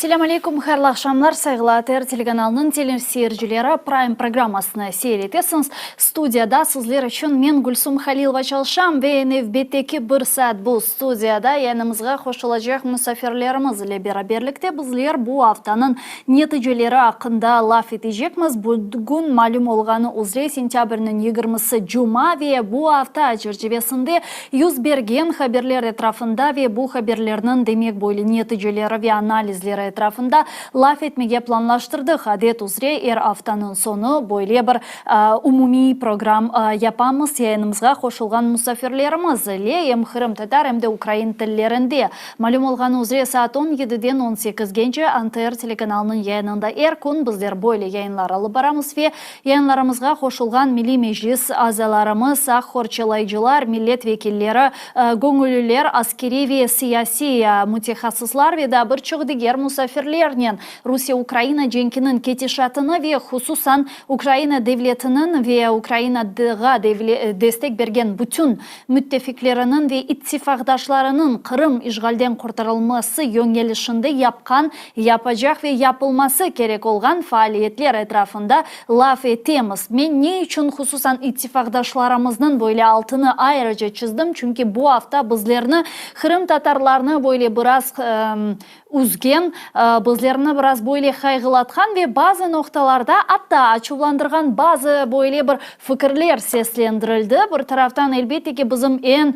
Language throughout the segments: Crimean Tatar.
Selâm aleykum, hayırlı aqşamlar, sayğılı ATR telekanalınıñ teleseyircileri, Prime programmasını seyir etesiñiz. Studiyada sizler içün men, Gülsum Halilova çalışam ve nevbetteki bir saat bu studiyada yayınımızğa qoşulacaq musafirlerimiz ile beraberlikte bizler bu aftanıñ neticeleri aqqında laf etecekmiz. Bugün malüm olğanı üzre sentâbrniñ yigirmisi cuma ve bu afta çerçivesinde Yüz bergen haberler etrafında ve bu haberlerniñ, demek, böyle neticeleri ve analizleri etrafında laf etmege planlaştırdıq. Adet üzre, er aftanıñ soñu böyle bir umumiy program yapamız, yayınımızğa qoşulğan musafirlerimiz ile em qırımtatar, em de ukrain tillerinde. Malüm olğanı üzre, saat on yediden on sekizgence ANTR telekanalınıñ yayınında er kün bizler böyle yayınlar alıp baramız ve Yayınlarımızğa qoşulğan Milliy Meclis azalarımız, aq qorçalayıcılar, millet vekilleri, göñülliler, askeriy ve siyasiy mütehassıslar ve daa bir çoq diger musafirlernen Rusiye-Ukraina cenkiniñ ketişatını ve hususan Ukraina devletiniñ ve Ukrainağa destek bergen bütün müttefikleriniñ ve ittifaqdaşlarınıñ Qırım işğalden qurtarılması yöñelişinde yapqan, yapacaq ve yapılması kerek olğan faaliyetler etrafında laf etemiz. Men ne içün hususan ittifaqdaşlarımıznıñ böyle altını ayrıca çizdim, çünki bu afta bizlerni, qırımtatarlarnı böyle biraz Üzgen, bizlerni biraz böyle qayğılatqan ve bazı noqtalarda atta açuvlandırğan bazı böyle bir fikirler seslendirildi. Bir taraftan, elbette ki, bizim eñ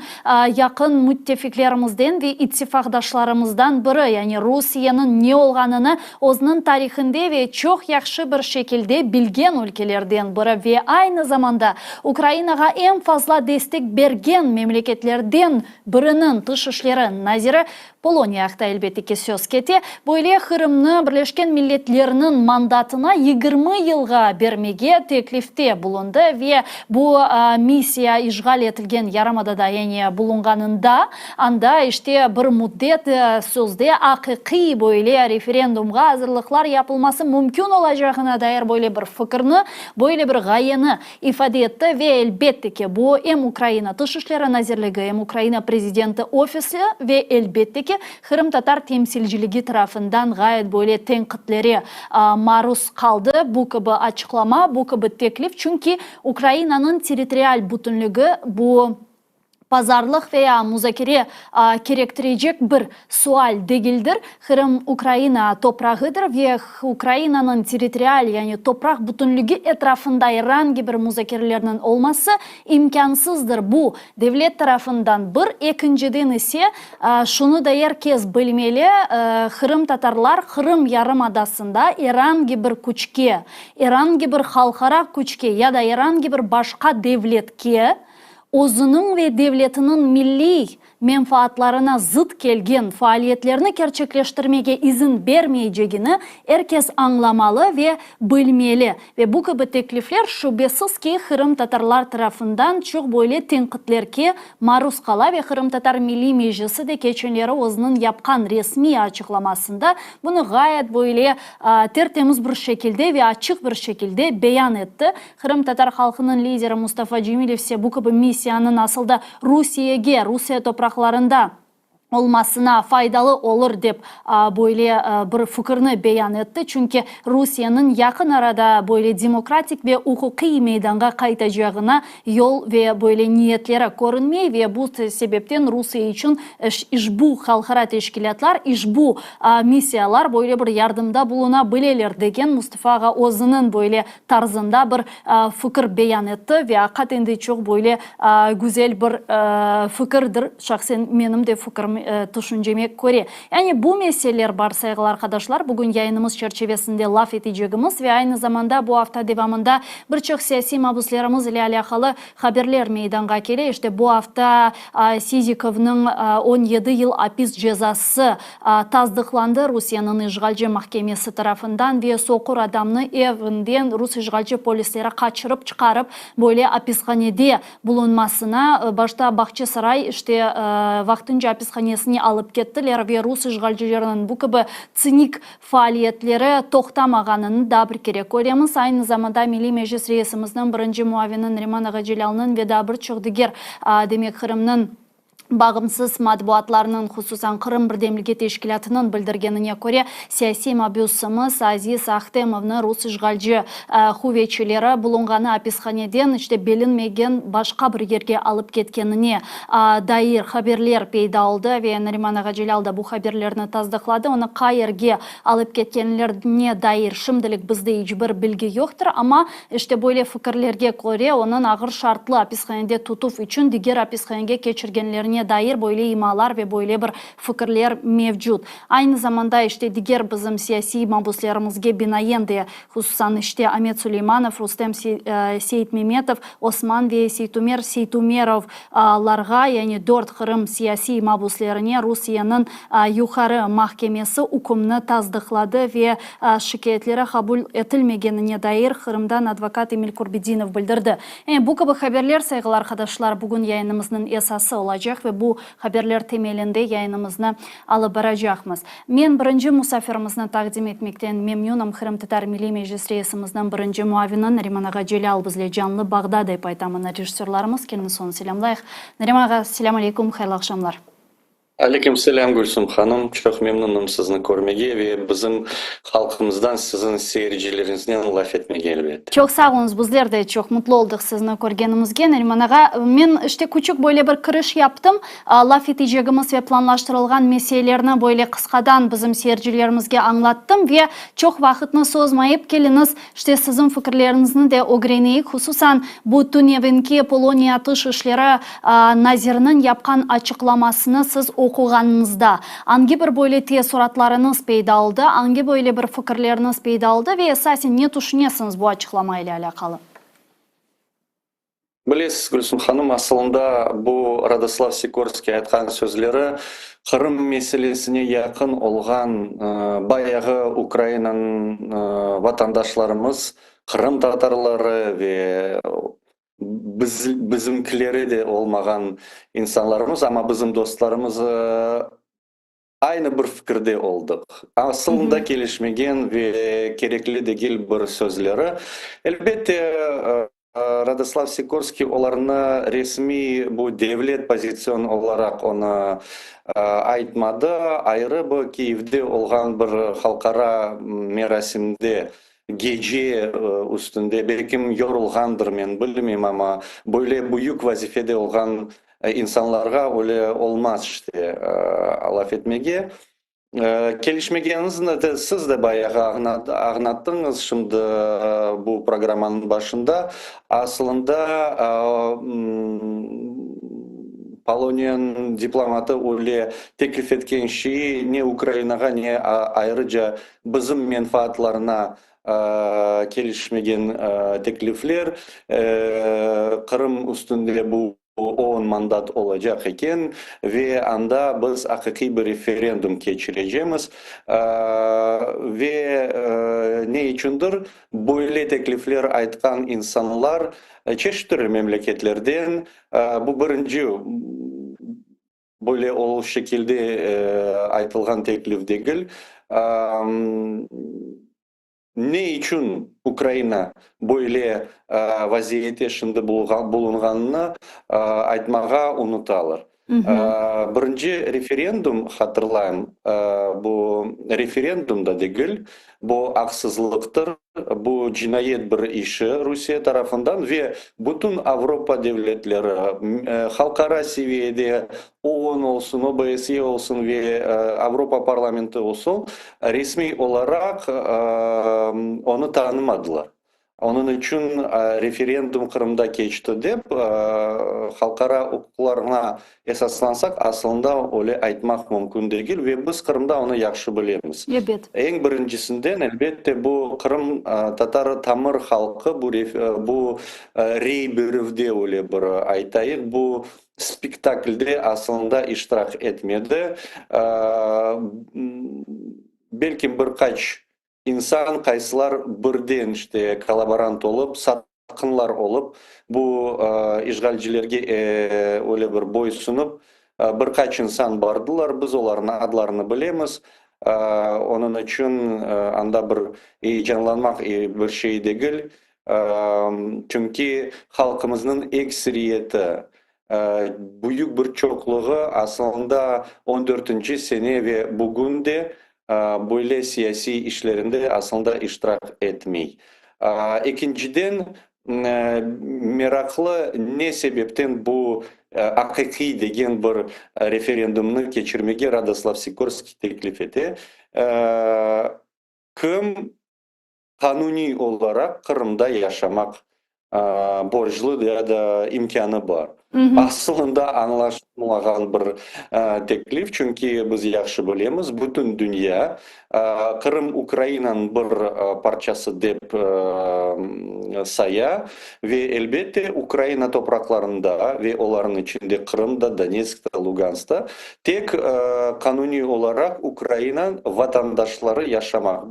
yaqın müttefiklerimizden ve ittifaqdaşlarımızdan biri, yani Rusiyeniñ ne olğanını özüniñ tarihinde ve çoq yahşı bir şekilde bilgen ülkelerden biri ve aynı zamanda Ukrainağa eñ fazla destek bergen memleketlerden biriniñ tış işleri naziri Poloniya aqta elbette ki söz kete. Böyle Qırımnı Birleşken Milletlerniñ mandatına 20 yılğa bermege teklifte bulundı ve bu missiya işğal etilgen yarımadada yani bulunğanında anda işte bir müddet sözde aqiqiy böyle referendumğa azırlıqlar yapılması mümkün olacağına dair böyle bir fikirni, böyle bir ğayeni ifade etti ve elbette ki, bu em Ukraina Tış işleri nazirligi, em Ukraina Prezidenti ofisi ve elbette ki, qırımtatar temsilciligi tarafından ğayet böyle tenqitlere maruz qaldı bu kibi açıqlama, bu kibi teklif, çünki Ukrainanıñ territorial bütünligi bu pazarlıq veya muzakere kerektirecek bir sual degildir. Qırım Ukraina toprağıdır ve Ukrainanıñ territorial, yani topraq bütünligi etrafında er angi bir muzakerelerniñ olması imkânsızdır. Bu, devlet tarafından bir, ekinciden ise, şunı da er kes bilmeli, qırımtatarlar Qırım yarımadasında er angi bir küçke, er angi bir halqara küçke ya da er angi bir başqa devletke özüniñ ve devletiniñ milliy menfaatlarına zıt kelgen faaliyetlerni kerçekleştirmege izin bermeycegini er kes añlamalı ve bilmeli. Ve bu kibi teklifler, şübesiz ki, qırımtatarlar tarafından çoq böyle tenqitlerge maruz qala ve Qırımtatar Milliy Meclisi de keçenleri özüniñ yapqan resmiy açıqlamasında bunı ğayet böyle ter-temiz bir şekilde ve açıq bir şekilde beyan etti. Qırımtatar halqınıñ lideri Mustafa Cemilev ise bu kibi missiyanıñ asıl da Rusiyege, Rusiye topraqlarında olmasına faydalı olur dep böyle bir fikirni beyan etti, çünki Rusiyeniñ yaqın arada böyle demokratik ve uquqiy meydanğa qaytacağına yol ve böyle niyetleri körünmey ve bu sebepten Rusiye içün işbu halqara teşkilâtlar, işbu missiyalar böyle bir yardımda buluna bileler, degen Mustafa ağa özüniñ böyle tarzında bir fikir beyan etti ve aqaten de çoq böyle güzel bir fikirdir, şahsen menim de fikrim, tüşünceme köre. Yani bu meseleler bar, sayğılı arqadaşlar, bugün yayınımız çerçevesinde laf etecegimiz ve aynı zamanda bu afta devamında bir çoq siyasiy mabuslerimiz ile alâqalı haberler meydanğa kele. İşte bu afta Sizikovnıñ 17 yıl apis cezası Tasdıqlandı Rusiyeniñ işğalci mahkemesi tarafından ve soqur adamnı evinden rus işğalci polisleri qaçırıp çıqarıp böyle apishanede bulunmasına başta Bağçasaray işte vaqtınca apishanesine alıp kettiler ve rus işğalcileriniñ bu kibi tsinik faaliyetleri toqtamağanını daa bir kere köremiz. Aynı zamanda Milliy Meclis reisimizniñ birinci muavini Nariman ağa Celâlnıñ ve daa bir çoq diger demek Qırımnıñ. Bağımsız matbuatlarnıñ, hususan Qırım birdemligi teşkilâtınıñ bildirgenine köre, siyasiy mabüsimiz Aziz Ahtemovnı rus işğalci quvetçileri bulunğanı apishaneden işte bilinmegen başqa bir yerge alıp ketkenine dair haberler peyda oldı ve Nariman Ağacelâl da bu haberlerni tasdıqladı. Onı qayerge alıp ketkenlerine dair şimdilik bizde iç bir bilgi yoqtır, amma İşte böyle fikirlerge köre, onıñ ağır şartlı apishanede tutuv içün diger apishanege keçirgenlerine dair böyle imalar ve böyle bir fikirler mevcut. Aynı zamanda, işte diger bizim siyasiy mabuslerimizge binaen de, hususan işte Amet Suleymanov, Rustem Seytmemetov, Osman ve Seytumer Seytumerovlarğa, yani dört Qırım siyasiy mabuslerine Rusiyeniñ Yuqarı mahkemesi ükümni tasdıqladı ve şikâyetleri qabul etilmegenine dair Qırımdan advokat Emil Kurbedinov bildirdi. Bu kibi haberler, sayğılı arqadaşlar, bugün yayınımıznıñ esası olacaq ve bu haberler temelinde yayınımıznı alıp baracaqmız. Men birinci musafirimizni taqdim etmekten memnünim, Qırımtatar Milliy Meclis reisimizniñ birinci muavini Nariman ağa Celâl bizle canlı bağda, dep ayta mına rejissörlarımız. Keliñiz onı selâmlayıq. Nariman ağa, selâm aleykum, hayırlı aqşamlar. Aleyküm selâm, Gülsüm hanım. Çoq memnunım sizni körmege ve bizim halqımızdan siziñ seyircileriñiznen laf etmege, elbette. Çoq sağ oluñız, bizler de çoq mutlu oldıq sizni körgenimizge, Nariman ağa. Men işte küçük böyle bir kiriş yaptım, laf etecegimiz ve planlaştırılğan meselelerni böyle qısqadan bizim seyircilerimizge añlattım ve çoq vaqıtnı sozmayıp, keliñiz, İşte, siziñ fikirleriñizni de ögreneyik, hususan, bu tünevinki Poloniya tış işleri naziriniñ yapqan açıqlamasını siz oquğanıñızda, angi bir böyle teessuratlarıñız peyda oldı, angi böyle bir fikirleriñiz peyda oldı ve esasen ne tüşünesiñiz bu açıqlama ile alâqalı? Bilesiz, Gülsüm hanım, asılında bu Radoslav Sikorskiy aytqan sözleri Qırım meselesine yaqın olğan bayağı Ukrainanıñ vatandaşlarımız, qırımtatarları ve biz bizimkileri de olmağan insanlarımız, amma bizim dostlarımız aynı bir fikirde oldıq. Asılında kelişmegen ve kerekli degil bir sözleri. Elbette, Radoslav Sikorskiy olarnı resmiy bu devlet pozitsion olaraq onı aytmadı. Ayrı bu Kiyevde olğan bir halqara merasimde gece üstünde, belkim yorulğandır, men bilmeyim, amma böyle büyük vazifede olğan İnsanlarğa öyle olmaz işte laf etmege. Kelişmegeniñizni de siz de bayağı añlattıñız şimdi bu programmanıñ başında. Asılında Poloniyanıñ diplomatı öyle teklif etken şeyi ne Ukrainağa, ne ayrıca bizim menfaatlarına kelişmegen teklifler. Qırım üstünde bu on mandat olacaq eken ve anda biz aqiqiy bir referendum keçirecemiz. Ve ne içündir böyle teklifler aytqan insanlar çeşit-türlü memleketlerden, bu birinci böyle ol şekilde aytılğan teklif degil, Ne içün Ukraina böyle vaziyette şimdi bulunğanını aytmağa unutalar. Birinci referendum, hatırlayım, bu referendum da degil, bu aqsızlıqtır, bu cinayet bir işi Rusiye tarafından ve bütün Avropa devletleri, halqara seviyede OON olsun, OBSE olsun ve Avropa parlamenti olsun, resmiy olaraq onı tanımadılar. Onıñ içün referendum Qırımda keçti dep, halqara uquqlarına esaslansaq, asılında öyle aytmaq mümkün degil ve biz Qırımda onı yahşı bilemiz. Ebet. Eñ birincisinden, elbette, bu qırımtatar tamır halqı bu bu rey berüvde öyle bir aytayıq, bu spektaklde asılında iştirak etmedi. Belki bir qaç insan, qaysılar birden işte kollaborant olıp, satqınlar olıp, bu işğalcilerge öyle bir boysunıp, bir qaç insan bardılar, biz olarnıñ adlarını bilemiz. Onıñ içün anda bir eyecanlanmaq bir şey degil. Çünki halqımıznıñ ekseriyeti. Büyük bir çoqluğı asılında on dörtünci sene ve bugün de böyle siyasiy işlerinde asılında iştirak etmey. Ekinciden, meraqlı, ne sebepten bu aqiqiy degen bir referendumnı keçirmege Radoslav Sikorskiy teklif ete? Kim qanuniy olaraq Qırımda yaşamaq borclu ya da imkânı bar? Asılında añlaşılmağan bir teklif, çünki biz yahşı bilemiz, bütün dünya Qırım Ukrainanıñ bir parçası dep saya ve, elbette, Ukraina topraqlarında ve olarnıñ içinde Qırımda, Donetskta, Luganskta Tek qanuniy olaraq Ukraina vatandaşları yaşamaq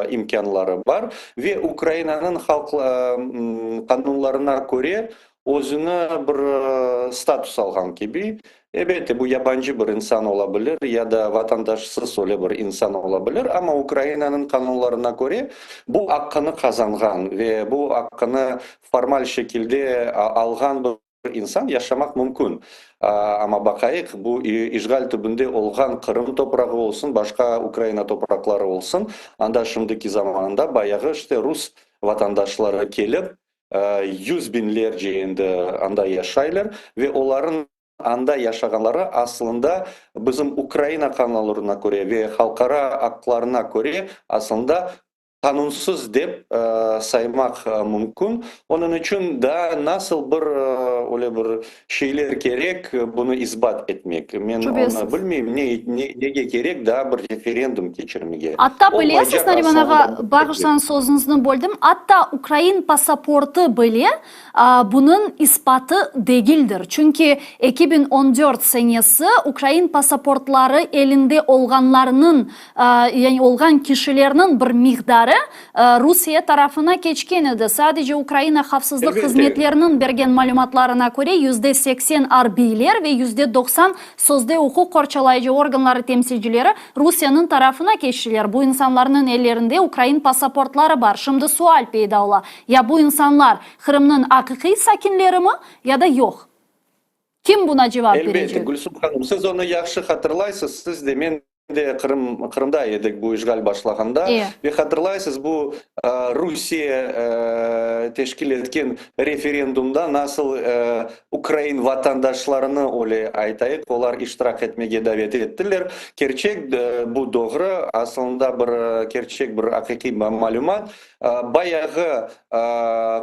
imkânları bar ve Ukrainanıñ halq qanunlarına köre özüni bir status alğan kibi. Elbette, bu yabancı bir insan ola bilir ya da vatandaşsız öyle bir insan ola bilir, amma Ukrainanıñ qanunlarına köre bu aqqını qazanğan ve bu aqqını formal şekilde alğan bir insan yaşamaq mümkün. Amma baqayıq, bu işğal tübünde olğan Qırım toprağı olsun, başqa Ukraina topraqları olsun, anda şimdiki zamanında bayağı işte rus vatandaşları kelip, yüz biñlerce endi anda yaşaylar ve olarıñ anda yaşağanları aslında bizim Ukraina qanunlarına köre ve halqara aqlarına köre aslında qanunsız dep saymaq mümkün. Onıñ içün daa nasıl bir öyle bir şeyler kerek bunı isbat etmek? Men onı bilmeyim, nege kerek daa bir referendum keçirmege? Atta bilesiz, Nariman ağa, bağışlañız, sözüñizni böldim, atta ukrain pasaportı bile Bunıñ ispatı degildir, çünki 2014 senesi ukrain pasaportları elinde olğanlarnıñ, yani olğan kişilerniñ bir miqdarı Rusiye tarafına keçken edi. Sadece Ukraina havfsızlıq hızmetleriniñ bergen malümatlarına köre, 80% arbiyler ve 90% sözde uquq qorçalayıcı organları temsilcileri Rusiyeniñ tarafına keçtiler. Bu insanlarnıñ ellerinde ukrain pasaportları bar. Şimdi sual peyda ola, Ya bu insanlar Qırımnıñ aqiqiy sakinlerimi, ya da yoq? Kim buna cevap Elbette, berecek? Gülsüm hanım, siz onı yahşı hatırlaysız, siz de, men de Qırım, Qırımda edik bu işğal başlağanda ve hatırlaysız, bu Rusiye teşkil etken referendumda nasıl ukrain vatandaşlarını, öyle aytayıq, olar iştirak etmege davet ettiler. Kerçek, bu doğru, asılında bir kerçek, bir aqiqiy malümat. Bayağı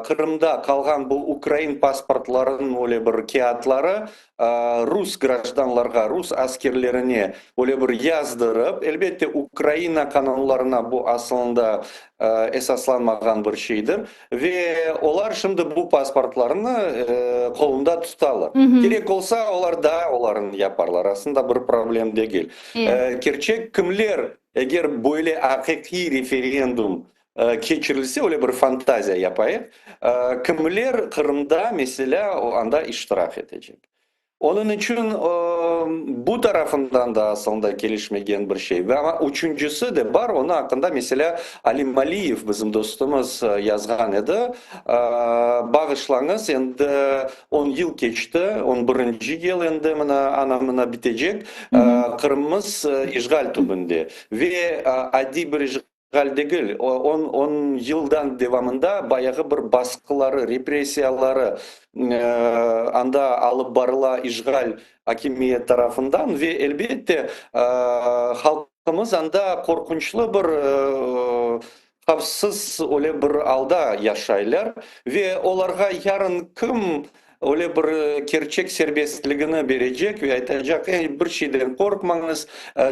Qırımda qalğan bu ukrain pasportlarınıñ öyle bir kâğıtları rus grajdanlarğa, rus askerlerine öyle bir yazdırıp, elbette, Ukraina qanunlarına bu asılında esaslanmağan bir şeydir, ve olar şimdi bu pasportlarnı qolunda tutalar. Kerek olsa, olar daa olarnı yaparlar, aslında bir problem degil. Kerçek, kimler Eger böyle aqiqiy referendum keçirilse, öyle bir fantaziya yapayıq, kimler Qırımda, meselâ, anda iştirak etecek? Onıñ içün bu tarafından da asılında kelişmegen bir şey. Ve amma üçüncisi de bar, onıñ aqqında, meselâ, Alim Aliyev, bizim dostumız, yazğan edi. Bağışlañız, endi On yıl keçti, on birinci yıl endi mına ana-mına bitecek, Qırımımız işğal tübünde. Ve adiy bir işğal degil, on, on yıldan devamında bayağı bir basqıları, repressiyaları anda alıp barıla işğal akimiyet tarafından ve, elbette, halqımız anda qorqunçlı bir Havfsız öyle bir alda yaşaylar ve olarğa yarın kim öyle bir kerçek serbestligini berecek ve aytacaq, ey, bir şeyden qorqmañız,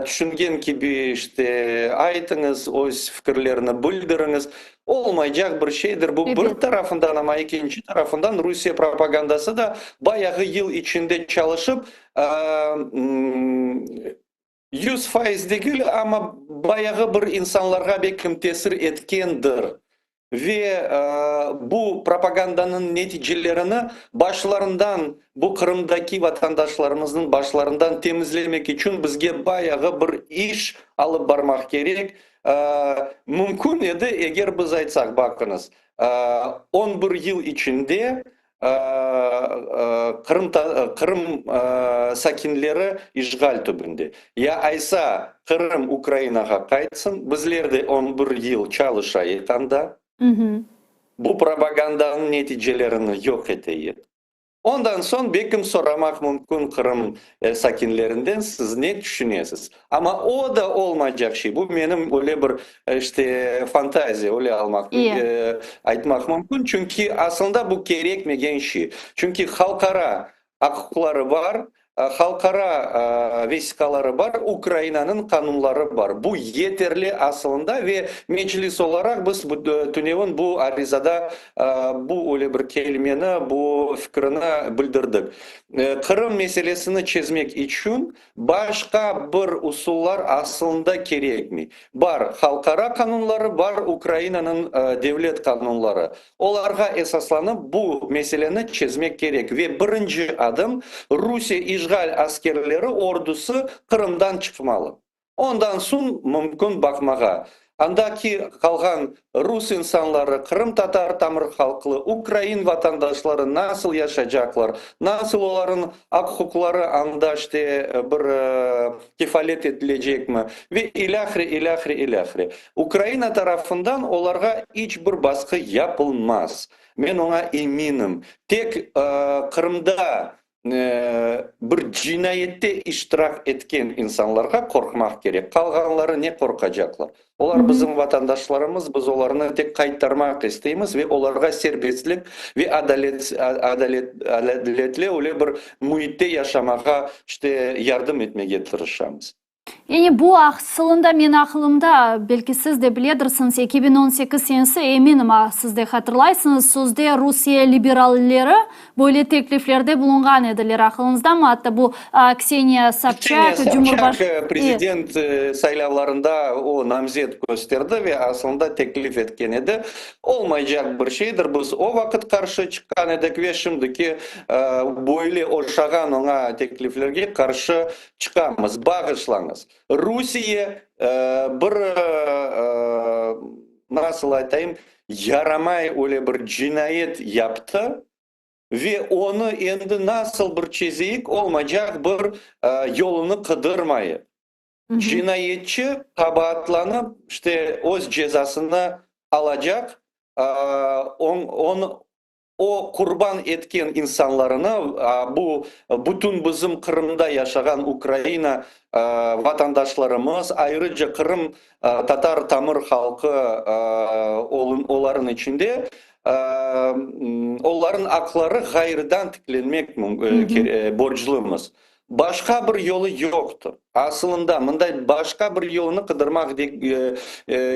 tüşüngen kibi işte aytıñız, öz fikirlerini bildiriñiz. Olmaycaq bir şeydir bu bir tarafından, amma ekinci tarafından Rusiye propagandası da bayağı yıl içinde çalışıp, 100% degil, amma bayağı bir insanlarğa belkim tesir etkendir. Ve bu propagandanıñ neticelerini başlarından, bu Qırımdaki vatandaşlarımıznıñ başlarından temizlemek içün bizge bayağı bir iş alıp barmaq kerek. Mümkün edi, eger biz aytsaq, baqıñız, on bir yıl içinde. Qırım Qırım sakinleri işğal tübünde. Ya aysa Qırım Ukrainağa qaytsın, bizler de on bir yıl çalışayıq anda, bu propagandanıñ neticelerini yoq eteyik. Ondan soñ belkim soramaq mümkün Qırım sakinlerinden, siz ne tüşünesiz? Amma o da olmaycaq şey. Bu menim öyle bir, işte, fantaziya, öyle almaq, aytmaq mümkün. Çünki aslında bu kerekmegen şey. Çünki halqara aq-uquqları bar, halqara vesiqaları bar, Ukrainanıñ qanunları bar. Bu yeterli asılında ve Meclis olaraq biz tünevin bu arizada bu öyle bir kelimeni, bu fikrini bildirdik. Qırım meselesini çezmek içün başqa bir usullar asılında kerekmey. Bar halqara qanunları, bar Ukrainanıñ devlet qanunları. Olarğa esaslanıp bu meseleni çezmek kerek ve birinci adım, Rusiye işğal askerleri, ordusı Qırımdan çıqmalı. Ondan soñ mümkün baqmağa, andaki qalğan rus insanları, qırımtatar tamır halqlı, ukrain vatandaşları nasıl yaşaycaqlar, nasıl olarnıñ aq-uquqları anda işte bir kefalet etilecekmi ve ilâhre, ilâhre, ilâhre. Ukraina tarafından olarğa iç bir basqı yapılmaz. Men oña eminim. Tek Qırımda bir cinayette iştirak etken insanlarğa qorqmaq kerek. Qalğanları ne qorqacaqlar? Olar bizim vatandaşlarımız, biz olarnı tek qaytarmaq isteymiz ve olarğa serbestlik ve adalet, adaletli öyle bir müitte yaşamağa işte yardım etmege tırışamız. Yani bu asılında men aqılımda, belki siz de biledirsiñiz, 2018 senesi, eminim, siz de hatırlaysıñız, sözde Rusiye liberalleri böyle tekliflerde bulunğan ediler. Aqılıñızdamı? Atta bu Kseniya Sobçak, Kseniya Sobçak prezident saylavlarında o namzet kösterdi ve asılında teklif etken edi. Olmaycaq bir şeydir. Biz o vaqıt qarşı çıqqan edik ve şimdiki böyle oşağan oña tekliflerge qarşı çıqamız. Bağışlañız, Rusiye bir, nasıl aytayım, yaramay öyle bir cinayet yaptı ve onı endi nasıl bir çezeyik, olmaycaq bir yolunı qıdırmayıq. Cinayetçi qabaatlanıp, işte, öz cezasını alacaq, onı O qurban etken insanlarını, bu bütün bizim Qırımda yaşağan Ukraina vatandaşlarımız, ayrıca Qırım tatar tamır halqı olarnıñ içinde, olarnıñ aqları ğayrıdan tiklenmek borclumız. Başqa bir yolu yoqtır. Asılında, mınday başqa bir yolunı qıdırmaq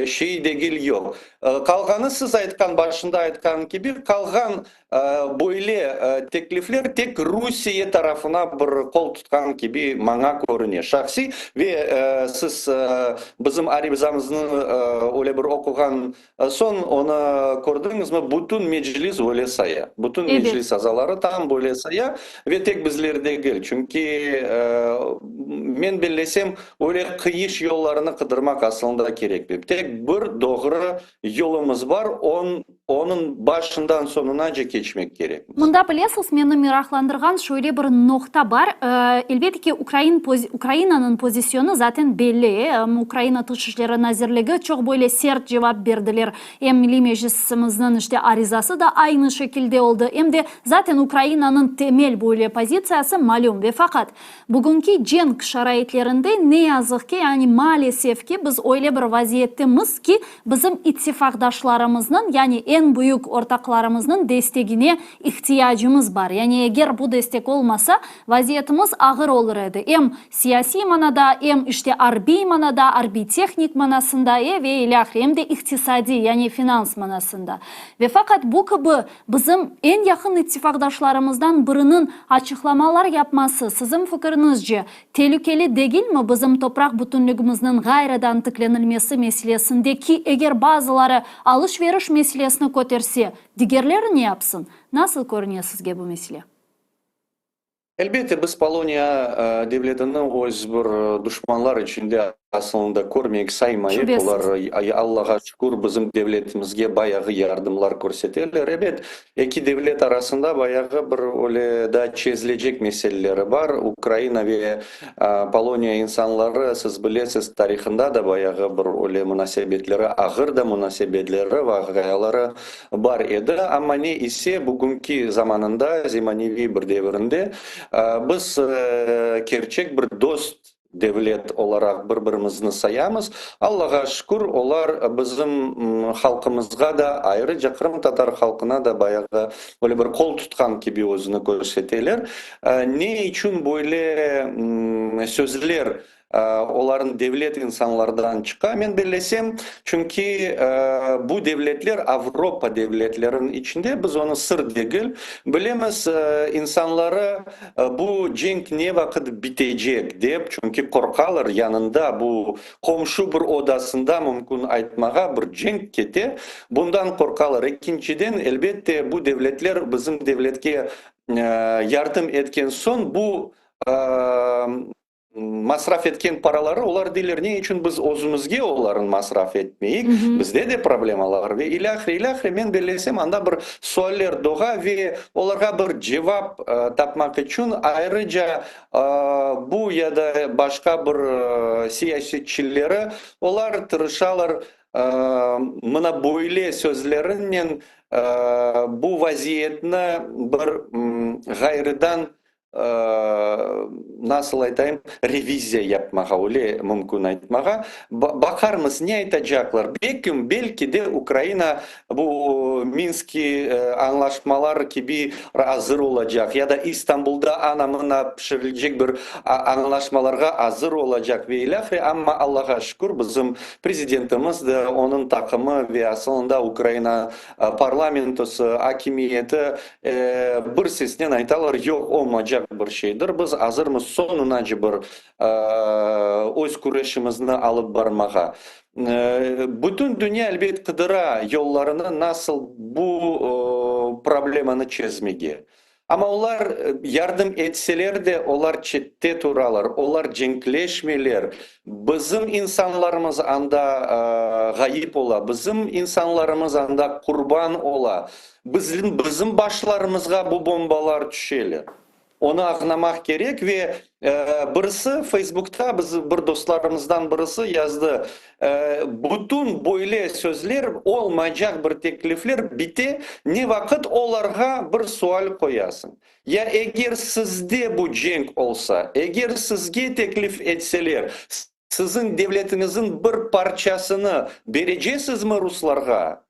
şey degil yoq. Qalğanı, siz aytqan, başında aytqan kibi, qalğan böyle teklifler tek Rusiye tarafına bir qol tutqan kibi maña körüne, şahsiy. Ve siz bizim arizamıznı öyle bir oquğan Soñ onı kördiñizmi, bütün Meclis öyle saya. Bütün Meclis azaları tam böyle saya ve tek bizler degil. Çünki, men bellesem, öyle qıyış yollarını qıdırmaq asılında kerekmey. Tek bir doğru yolumız bar, onıñ başından soñunace keçmek kerekmiz. Mında, bilesiz, meni meraqlandırğan şöyle bir noqta bar. Elbette ki, ukrain Ukrainanıñ pozisyonı zaten belli. Em Ukraina Tış işleri nazirligi çoq böyle sert cevap berdiler. Em Milliy Meclisimizniñ işte arizası da aynı şekilde oldı. Em de zaten Ukrainanıñ temel böyle pozitsiyası malüm. Ve faqat bugünki cenk şaraitlerinde ne yazıq ki, yani maalesef ki, biz öyle bir vaziyettemiz ki, bizim ittifaqdaşlarımıznıñ, yani eñ büyük ortaqlarımıznıñ destegine ihtiyacımız bar. Yani eger bu destek olmasa, Vaziyetimiz ağır olur edi, em siyasiy manada, em, işte, arbiy manada, arbiy-tehnik manasında, e ve ilâhre, em de iqtisadiy, yani finans manasında. Ve faqat bu kibi bizim eñ yaqın ittifaqdaşlarımızdan biriniñ açıqlamalar yapması, siziñ fikiriñizce, telükeli degilmi bizim topraq bütünligimizniñ ğayrıdan tiklenilmesi meselesinde ki, eger bazıları alış-veriş meselesini köterse, digerleri ne yapsın? Nasıl körüne sizge bu mesele? Elbette, biz Poloniya devletini öz bir duşmanlar içinde asılında körmeyik, saymayıq. Şübesiz. Olar, Allağa şükür, bizim devletimizge bayağı yardımlar körseteler. Ebet, eki devlet arasında bayağı bir öyle daa çezilecek meseleleri bar. Ukraina ve Poloniya insanları, siz bilesiz, tarihında da bayağı bir öyle munasebetleri, ağır da munasebetleri, vaqiaları Bar edi, amma ne ise bugünki zamanında, zemaneviy bir devirinde biz kerçek bir dost devlet olaraq bir-birimizni sayamız. Allağa şükür, olar bizim halqımızğa da, ayrıca qırımtatar halqına da bayağı böyle bir qol tutqan kibi özüni körseteler. Ne içün böyle sözler Olarnıñ devlet insanlardan çıqa, men bellesem, çünki bu devletler Avropa devletleriniñ içinde, biz onı sır degil bilemiz, insanları bu cenk ne vaqıt bitecek dep, çünki qorqalar, yanında bu qomşu bir odasında mümkün aytmağa bir cenk kete, bundan qorqalar. Ekinciden, elbette, bu devletler bizim devletke yardım etken soñ bu Masraf etken paraları olar deyler, ne içün biz özümizge olarnı masraf etmeyik, bizde de problemalar ve ilâhre, ilâhre. Men bellesem, anda bir sualler doğa ve olarğa bir cevap tapmaq içün ayrıca bu ya da başqa bir siyasetçileri, olar tırışalar mına böyle sözlerinen bu vaziyetni bir ğayrıdan nasıl aytayım, reviziya yapmağa, öyle mümkün aytmağa. Baqarmız, ne aytacaqlar. Belkim, belki de Ukraina bu Minski añlaşmalar kibi azır olacaq, ya da İstanbulda ana-mına pişirilecek bir añlaşmalarğa azır olacaq ve ilâhre, amma Allağa şükür, bizim prezidentimiz de, onıñ taqımı ve asılında Ukraina Parlamentosı, akimiyeti bir sesnen aytalar, yoq, olmaycaq bir şeydir, biz azırmız soñunace bir öz küreşimizni alıp barmağa. Bütün dünya, elbet, qıdıra yollarını, nasıl bu problemanı çezmege. Amma olar yardım etseler de, olar çette turalar, olar cenkleşmeyler. Bizim insanlarımız anda ğayıp ola, bizim insanlarımız anda qurban ola, bizim başlarımızğa bu bombalar tüşeler. Onı añlamaq kerek ve birisi Feysbukta, biz bir dostlarımızdan birisi yazdı, Bütün böyle sözler, olmaycaq bir teklifler bite, ne vaqıt olarğa bir sual qoyasıñ. Ya eger sizde bu cenk olsa, eger sizge teklif etseler, siziñ devletiñizniñ bir parçasını berecesizmi ruslarğa?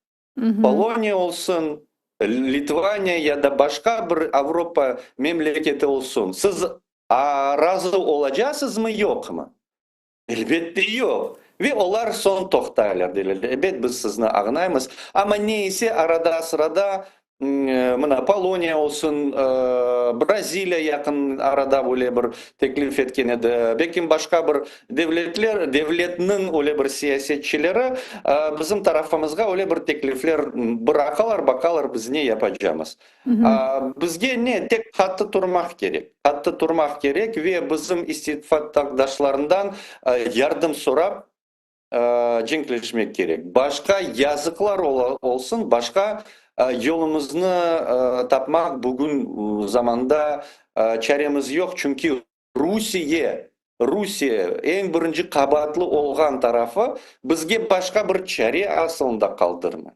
Poloniya olsun, Litvaniya ya da başqa bir Avropa memleketi olsun, siz razı olacasızmı, yoqmı? Elbette, yoq. Ve olar soñ toqtaylar, deyler, ebet, biz sizni añlaymız, amma ne ise arada-sırada, mına, Poloniya olsun, Braziliya yaqın arada öyle bir teklif etken edi, belkim başqa bir devletler, devletniñ öyle bir siyasetçileri bizim tarafımızğa öyle bir teklifler bıraqalar, baqalar biz ne yapacamız. Bizge ne, tek qattı turmaq kerek. Qattı turmaq kerek ve bizim ittifaqdaşlarından yardım sorap cenkleşmek kerek. Başqa yazıqlar olsun, başqa yolumıznı tapmaq bugün zamanda çaremiz yoq, çünki Rusiye, Rusiye eñ birinci qabaatlı olğan tarafı bizge başqa bir çare asılında qaldırmay.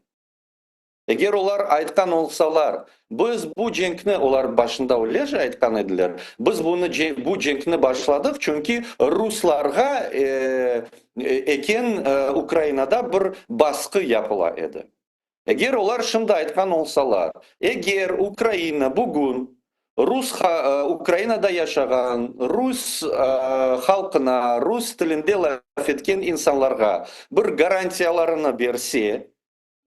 Eger olar aytqan olsalar, biz bu cenkni, olar başında öyle je aytqan ediler, biz bunı, bu cenkni başladıq, çünki ruslarğa eken Ukrainada bir basqı yapıla edi. Eger olar şimdi aytqan olsalar, eger Ukraina bugün rus, Ukrainada yaşağan rus halqına, rus tilinde laf etken insanlarğa bir garantiyalarını berse,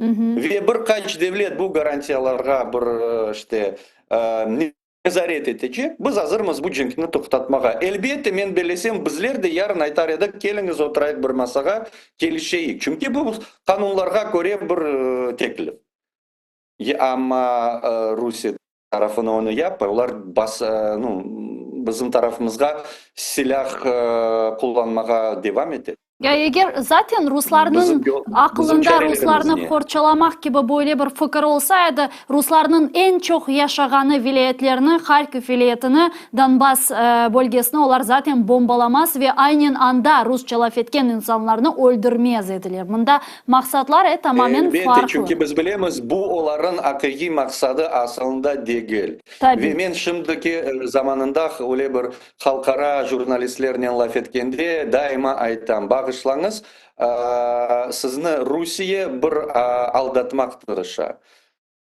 Ve bir qaç devlet bu garantiyalarğa bir işte nezaret etecek, biz azırmız bu cenkni toqtatmağa. Elbette, men bellesem, bizler de yarın aytar edik, keliñiz oturayıq bir masağa, kelişeyik. Çünki bu qanunlarğa köre bir teklif. Amma Rusiye tarafını onı yapmay, olar bas, nu. bizim tarafımızğa silâh qullanmağa devam ete. Ya eger zaten ruslarnıñ aqlında ruslarnı qorçalamaq kibi böyle bir fikir olsa edi, ruslarnıñ eñ çoq yaşağanı vilâyetlerni, Harkiv vilâyetini, Donbass bölgesini olar zaten bombalamaz ve aynen anda rusça laf etken insanlarnı öldürmez ediler. Mında maqsatlar tamamen Elbette, farqlı. çünki biz bilemiz, bu olarnıñ aqiqiy maqsadı asılında degil. Tabi. Ve men şimdiki zamanında öyle bir Halqara jurnalistlernen laf etkende daima aytam, bağışlañız, sizni Rusiye bir aldatmaq tırışa.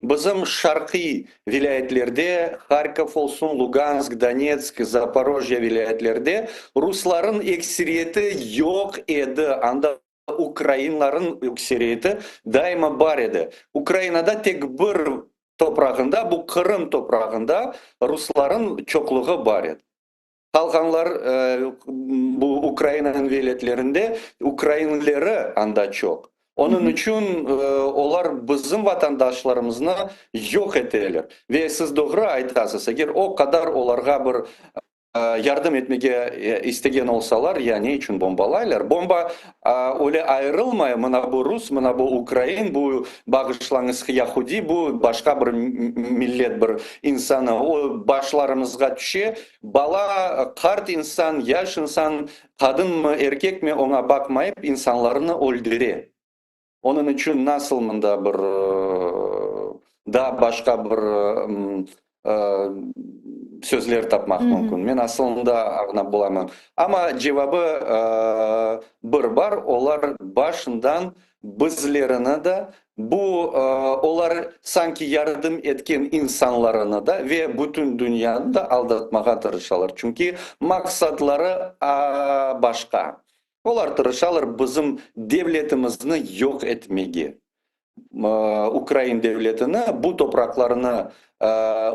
Bizim şarqiy vilâyetlerde, Harkov olsun, Lugansk, Donetsk, Zaporojye vilâyetlerde rusların ekseriyeti yoq edi, anda ukrainların ekseriyeti daima bar edi. Ukrainada tek bir toprağında, bu Qırım toprağında rusların çoqluğı bar edi. Qalğanlar bu Ukrainanıñ vilâyetlerinde ukrainleri anda çoq. Onıñ içün olar bizim vatandaşlarımıznı yoq eteler. Ve siz doğru aytasız, eger o qadar olarğa bir Yardım etmege istegen olsalar, ya ne içün bombalaylar? Bomba öyle ayırılmay, mına bu rus, mına bu ukrain, bu, bağışlañız, yahudi, bu başqa bir millet bir insanı. O başlarımızğa tüşe, bala, qart insan, yaş insan, qadınmı, erkekmi, oña baqmayıp, insanlarnı öldüre. Onıñ içün nasıl mında bir daa başqa bir sözler tapmaq mümkün? Men asılında añlap olamam. Amma cevabı bir bar, olar başından bizlerini de, bu olar sanki yardım etken insanlarını da ve bütün dünyanı da aldatmağa tırışalar. Çünki maqsadları başqa. Olar tırışalar bizim devletimizni yoq etmege, ukrain devletini bu topraqlarnı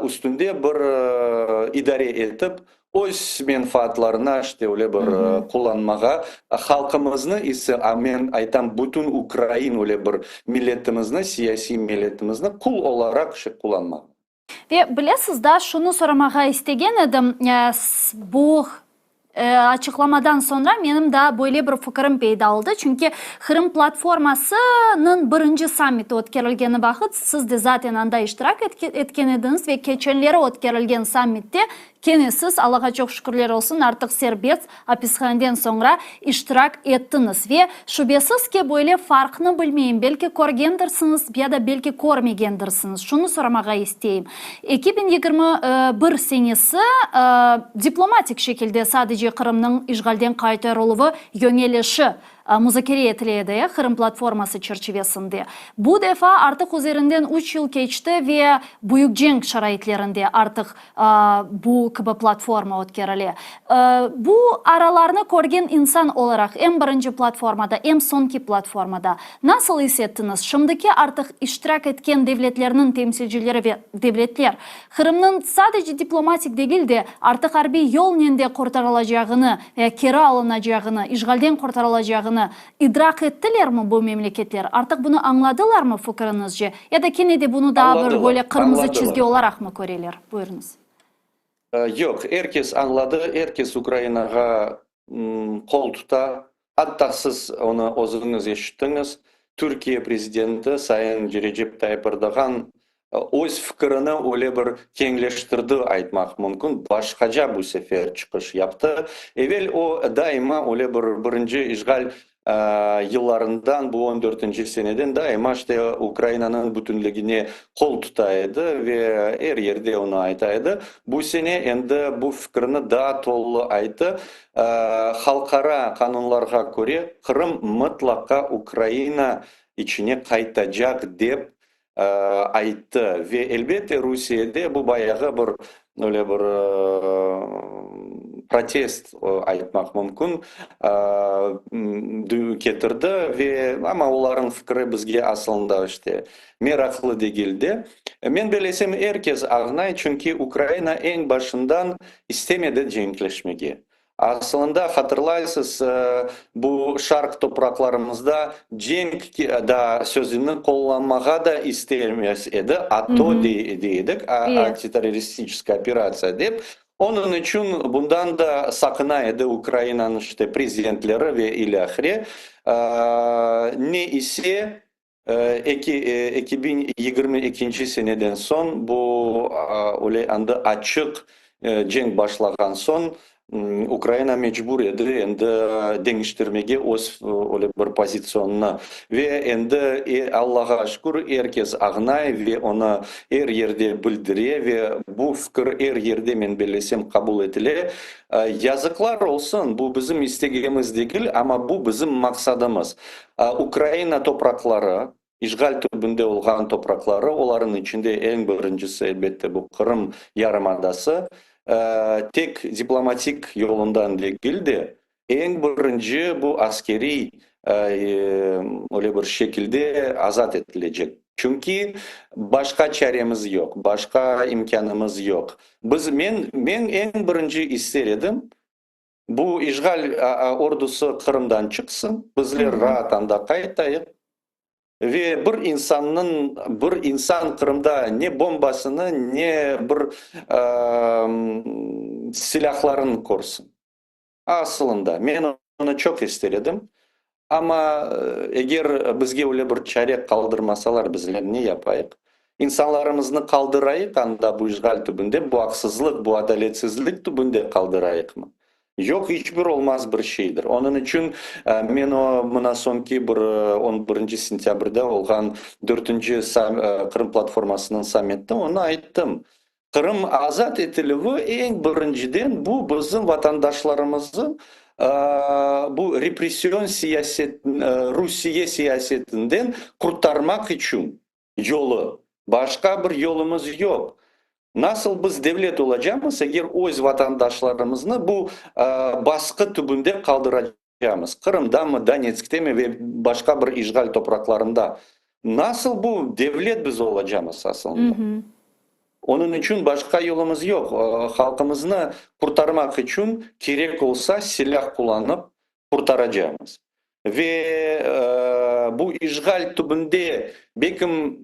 üstünde bir idare etip, öz menfaatlarına işte öyle bir qullanmağa, halqımıznı ise, a men aytam bütün ukrain öyle bir milletimizni, siyasiy milletimizni qul olaraq işte qullanmağa. Ve bilesiz, daa şunı soramağa istegen edim, bu açıqlamadan soñra menim daa böyle bir fikirim peyda oldı, çünki Qırım platformasınıñ birinci sammiti ötkerilgeni vaqıt siz de zaten anda iştirak etken ediñiz ve keçenleri ötkerilgen sammitte Kene siz, Allağa çoq şükürler olsun, artıq serbest, apishaneden soñra iştirak ettiñiz. Ve, şübesiz ki, böyle farqnı bilmeyim, belki körgendirsiñiz, ya da belki körmegendirsiñiz. Şunı soramağa isteyim. 2021 senesi diplomatik şekilde sadece Qırımnıñ işğalden qaytarıluvı yöñelişi muzakere etile edi, Qırım platforması çerçivesinde. Bu defa artıq üzerinden üç yıl keçti ve büyük cenk şaraitlerinde artıq bu kibi platforma ötkerile. Bu aralarnı körgen insan olaraq, em birinci platformada, em soñki platformada nasıl is ettiñiz? Şimdiki artıq iştirak etken devletlerniñ temsilcileri ve devletler Qırımnıñ sadece diplomatik degil de, artıq arbiy yolnen de qurtarılacağını veya keri alınacağını, işğalden qurtarılacağını idraq ettilermi bu memleketler? Artıq bunı añladılarmı fikriñizce? Ya da kene de bunı daa bir böyle qırmızı çizgi olaraqmı köreler? Buyurıñız. Yoq, er kes añladı, er kes Ukrainağa qol tuta. Atta siz onı özüñiz eşittiñiz, Türkiye prezidenti sayın Recep Tayyip Erdoğan öz fikirini öyle bir keñleştirdi aytmaq mümkün, başqaca bu sefer çıqış yaptı. Evel o daima öyle bir birinci işğal yıllarından, bu on dörtünci seneden daima işte Ukrainanıñ bütünligine qol tuta edi ve er yerde onı ayta edi. Bu sene endi bu fikrini daa tolu ayttı. Halqara qanunlarğa köre, Qırım mıtlaqa Ukraina içine qaytacaq, dep ayttı. Ve, elbette, Rusiyede bu bayağı bir öyle bir protest aytmaq mümkün ketirdi. Ve amma olarnıñ fikri bizge asılında işte meraqlı degil de. Men bellesem, er kes añlay, çünki Ukraina eñ başından istemedi cenkleşmege. Asılında, hatırlaysız, bu şarq topraqlarımızda cenk da sözüni qullanmağa da istemez edi, ATO dey edik, antiterroristik operatsiya dep. Onıñ içün bundan da saqına edi Ukrainanıñ işte prezidentleri ve ilâhre. Ne ise, 2022 seneden soñ bu öyle endi açıq cenk başlağan soñ Ukraina mecbur edi endi deñiştirmege öz öyle bir pozitsiyonını. Ve endi, Allağa şükür, er kes añlay ve onı er yerde bildire ve bu fikir er yerde, men bellesem, qabul etile. Yazıqlar olsun, bu bizim istegimiz degil, amma bu bizim maqsadımız. Ukraina topraqları, işğal tübünde olğan topraqları, olarnıñ içinde eñ birincisi, elbette, bu Qırım yarımadası, tek diplomatik yolundan degil de, eñ birinci bu askeriy öyle bir şekilde azat etilecek. Çünki başqa çaremiz yoq, başqa imkânımız yoq. Biz, men, men eñ birinci ister edim, Bu işğal ordusı Qırımdan çıqsın, bizler raat anda qaytayıq ve bir insannıñ, bir insan Qırımda ne bombasını, ne bir silâhlarını körsin. Asılında, men onı çoq ister edim, amma eger bizge öyle bir çare qaldırmasalar, bizler ne yapayıq? İnsanlarımıznı qaldırayıq anda bu işğal tübünde, bu aqsızlıq, bu adaletsizlik tübünde qaldırayıqmı? Yoq, iç bir olmaz bir şeydir. Onıñ içün men o, mına soñki bir on birinci sentâbrde olğan dörtünci Qırım platformasınıñ sammitte onı ayttım. Qırım azat etilüvi eñ birinciden bu bizim vatandaşlarımızı bu repression siyaset, Rusiye siyasetinden qurtarmaq içün yolu. Başqa bir yolumız yoq. Nasıl biz devlet olacamız, eger öz vatandaşlarımıznı bu basqı tübünde qaldıracamız, Qırımdamı, Donetsktemi ve başqa bir işğal topraqlarında? Nasıl bu devlet biz olacamız asılında? Onıñ içün başqa yolumız yoq. Halqımıznı qurtarmaq içün kerek olsa silâh qullanıp qurtaracamız. Ve bu işğal tübünde bekim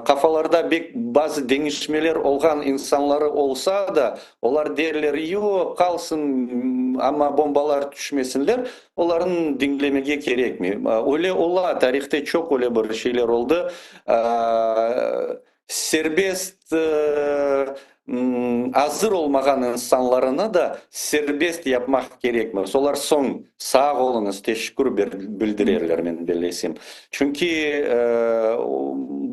qafalarda bek bazı deñişmeler olğan insanları olsa da, olar derler, yoq, qalsın, amma bombalar tüşmesinler, olarnı diñlemege kerekmey. Öyle ola, tarihte çoq öyle bir şeyler oldı. Serbest azır olmağan insanlarını da serbest yapmaq kerekmiz. Olar soñ sağ oluñız, teşekkür bildirerler, men bellesem. Çünki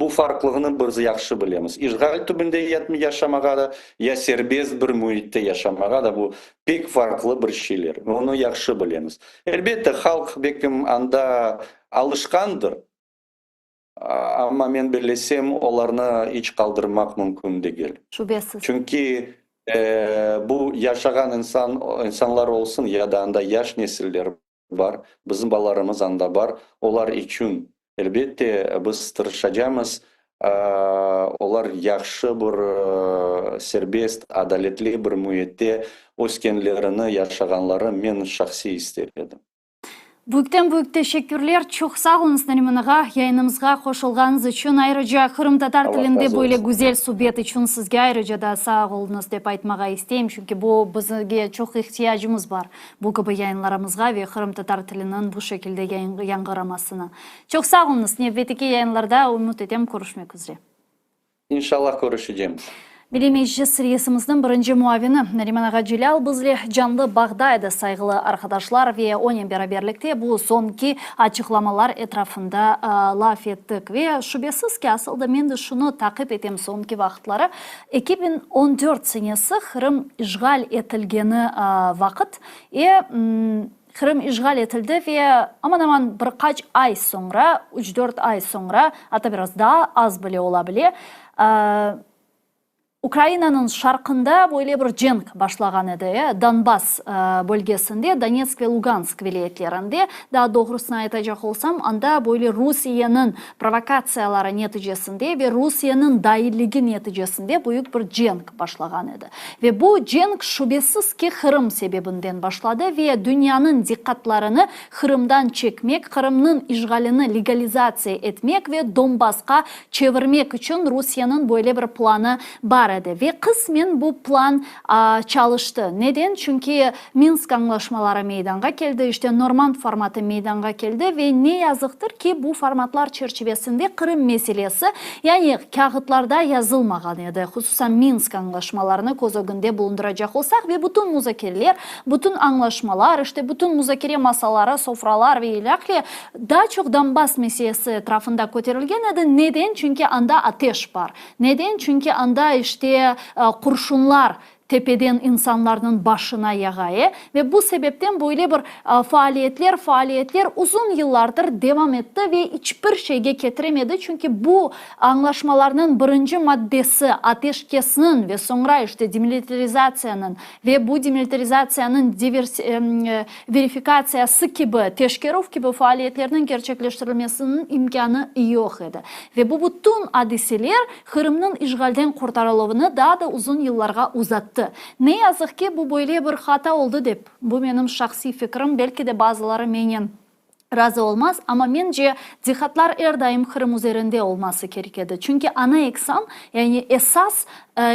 bu farqlığını biz yahşı bilemiz. İşğal tübünde yaşamağa da, ya serbest bir müitte yaşamağa da bu pek farqlı bir şeyler. Onı yahşı bilemiz. Elbette, halq belkim anda alışqandır. Amma men bellesem, olarnı iç qaldırmaq mümkün degil. Şübesiz. Çünki bu yaşağan insan, insanlar olsun ya da anda yaş nesiller bar, bizim balalarımız anda bar, olar içün, elbette, biz tırışacamız, olar yahşı bir serbest, adaletli bir müitte öskenlerini, yaşağanları men şahsiy ister edim. Büyükten-büyük teşekkürler, çoq sağ oluñız, Nariman ağa, yayınımızğa qoşulğanıñız içün. Ayrıca qırımtatar Allah tilinde razı böyle olsun. güzel subet içün sizge ayrıca da sağ oluñız dep aytmağa isteyim, çünki bu bizge çoq ihtiyacımız bar, bu kibi yayınlarımızğa ve qırımtatar tiliniñ bu şekilde yañğıramasına. Çoq sağ oluñız, nevbetteki yayınlarda, ümüt etem, körüşmek üzre. İnşallah körüşecemiz. Milliy Meclis reisimizniñ birinci muavini Nariman ağa Celâl bizle canlı bağda edi, sayğılı arqadaşlar, ve onen beraberlikte bu soñki açıqlamalar etrafında laf ettik. Ve şübesiz ki, asıl da men de şunı taqip etem soñki vaqıtları, 2014 senesi Qırım işğal etilgeni vaqıt, e, Qırım işğal etildi ve aman-aman bir qaç ay soñra, üç-dört ay soñra, atta biraz daa az bile ola bile, Ukrainanıñ şarqında böyle bir cenk başlağan edi, Donbass bölgesinde, Donetsk ve Lugansk vilâyetlerinde, daa doğrusını aytacaq olsam, anda böyle Rusiyeniñ provokatsiyaları neticesinde ve Rusiyeniñ dailligi neticesinde büyük bir cenk başlağan edi. Ve bu cenk şübesiz ki, Qırım sebebinden başladı ve dünyanıñ diqqatlarını Qırımdan çekmek, Qırımnıñ işğalini legalizatsiya etmek ve Donbassqa çevirmek içün Rusiyeniñ böyle bir planı bar edi. edi ve qısmen bu plan çalıştı. Neden? Çünki Minsk añlaşmaları meydanğa keldi, işte Normand formatı meydanğa keldi ve ne yazıqtır ki, bu formatlar çerçivesinde Qırım meselesi, yani kâğıtlarda yazılmağan edi, hususan Minsk añlaşmalarını köz ögünde bulundıracaq olsaq ve bütün muzakereler, bütün añlaşmalar, işte bütün muzakere masaları, sofralar ve ilâhre daa çoq Donbass meselesi etrafında köterilgen edi. Neden? Çünki anda ateş bar. Neden? Çünki anda işte qurşunlar tepeden insanlarnıñ başına yağa, e? Ve bu sebepten böyle bir faaliyetler, faaliyetler uzun yıllardır devam etti ve iç bir şeyge ketiremedi, çünki bu añlaşmalarnıñ birinci maddesi, ateşkesniñ ve soñra işte demilitarizatsiyanıñ ve bu demilitarizatsiyanıñ verifikatsiyası kibi, teşkerüv kibi faaliyetlerniñ kerçekleştirilmesiniñ imkânı yoq edi. Ve bu bütün adiseler Qırımnıñ işğalden qurtarıluvını daa da uzun yıllarğa uzattı. Ne yazıq ki, bu böyle bir hata oldı dep, bu menim şahsiy fikrim, belki de bazıları menen razı olmaz, amma mence, diqqatlar er daim Qırım üzerinde olması kerek edi. Çünki ana eksan, yani esas,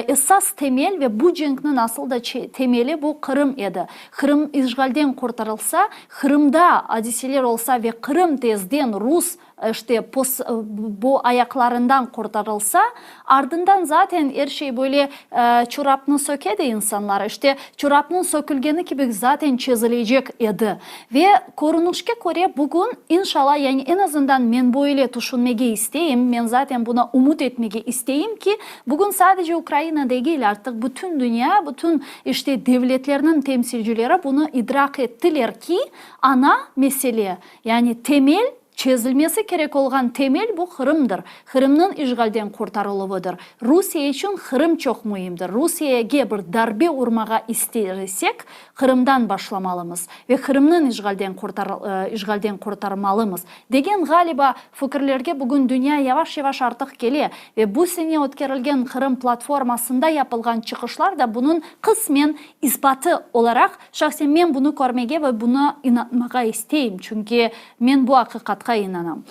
esas temel ve bu cenkniñ asıl da temeli bu Qırım edi. Qırım işğalden qurtarılsa, Qırımda adiseler olsa ve Qırım tezden rus İşte, pos, bu ayaqlarından qurtarılsa, ardından zaten er şey böyle çorapnı söke de insanlar, işte, çorapnıñ sökülgeni kibi zaten çezilecek edi. Ve körünişke köre, bugün, inşalla, yani eñ azından men böyle tüşünmege isteyim, men zaten buna ümüt etmege isteyim ki, bugün sadece Ukraina degil, artıq bütün dünya, bütün, işte, devletlerniñ temsilcileri bunı idraq ettiler ki, ana mesele, Yani temel, çezilmesi kerek olğan temel bu Qırımdır. Qırımnıñ işğalden qurtarıluvıdır. Rusiye içün Qırım çoq müimdir. Rusiyege bir darbe urmağa ister isek, Qırımdan başlamalımız ve Qırımnıñ işğalden işğalden qurtarmalımız, degen, ğaliba, fikirlerge bugün dünya yavaş-yavaş artıq kele ve bu sene ötkerilgen Qırım platformasında yapılğan çıqışlar da bunıñ qısmen isbatı olaraq Şahsen men bunı körmege ve buna inanmağa isteyim, çünki men bu aqiqatqa inanam.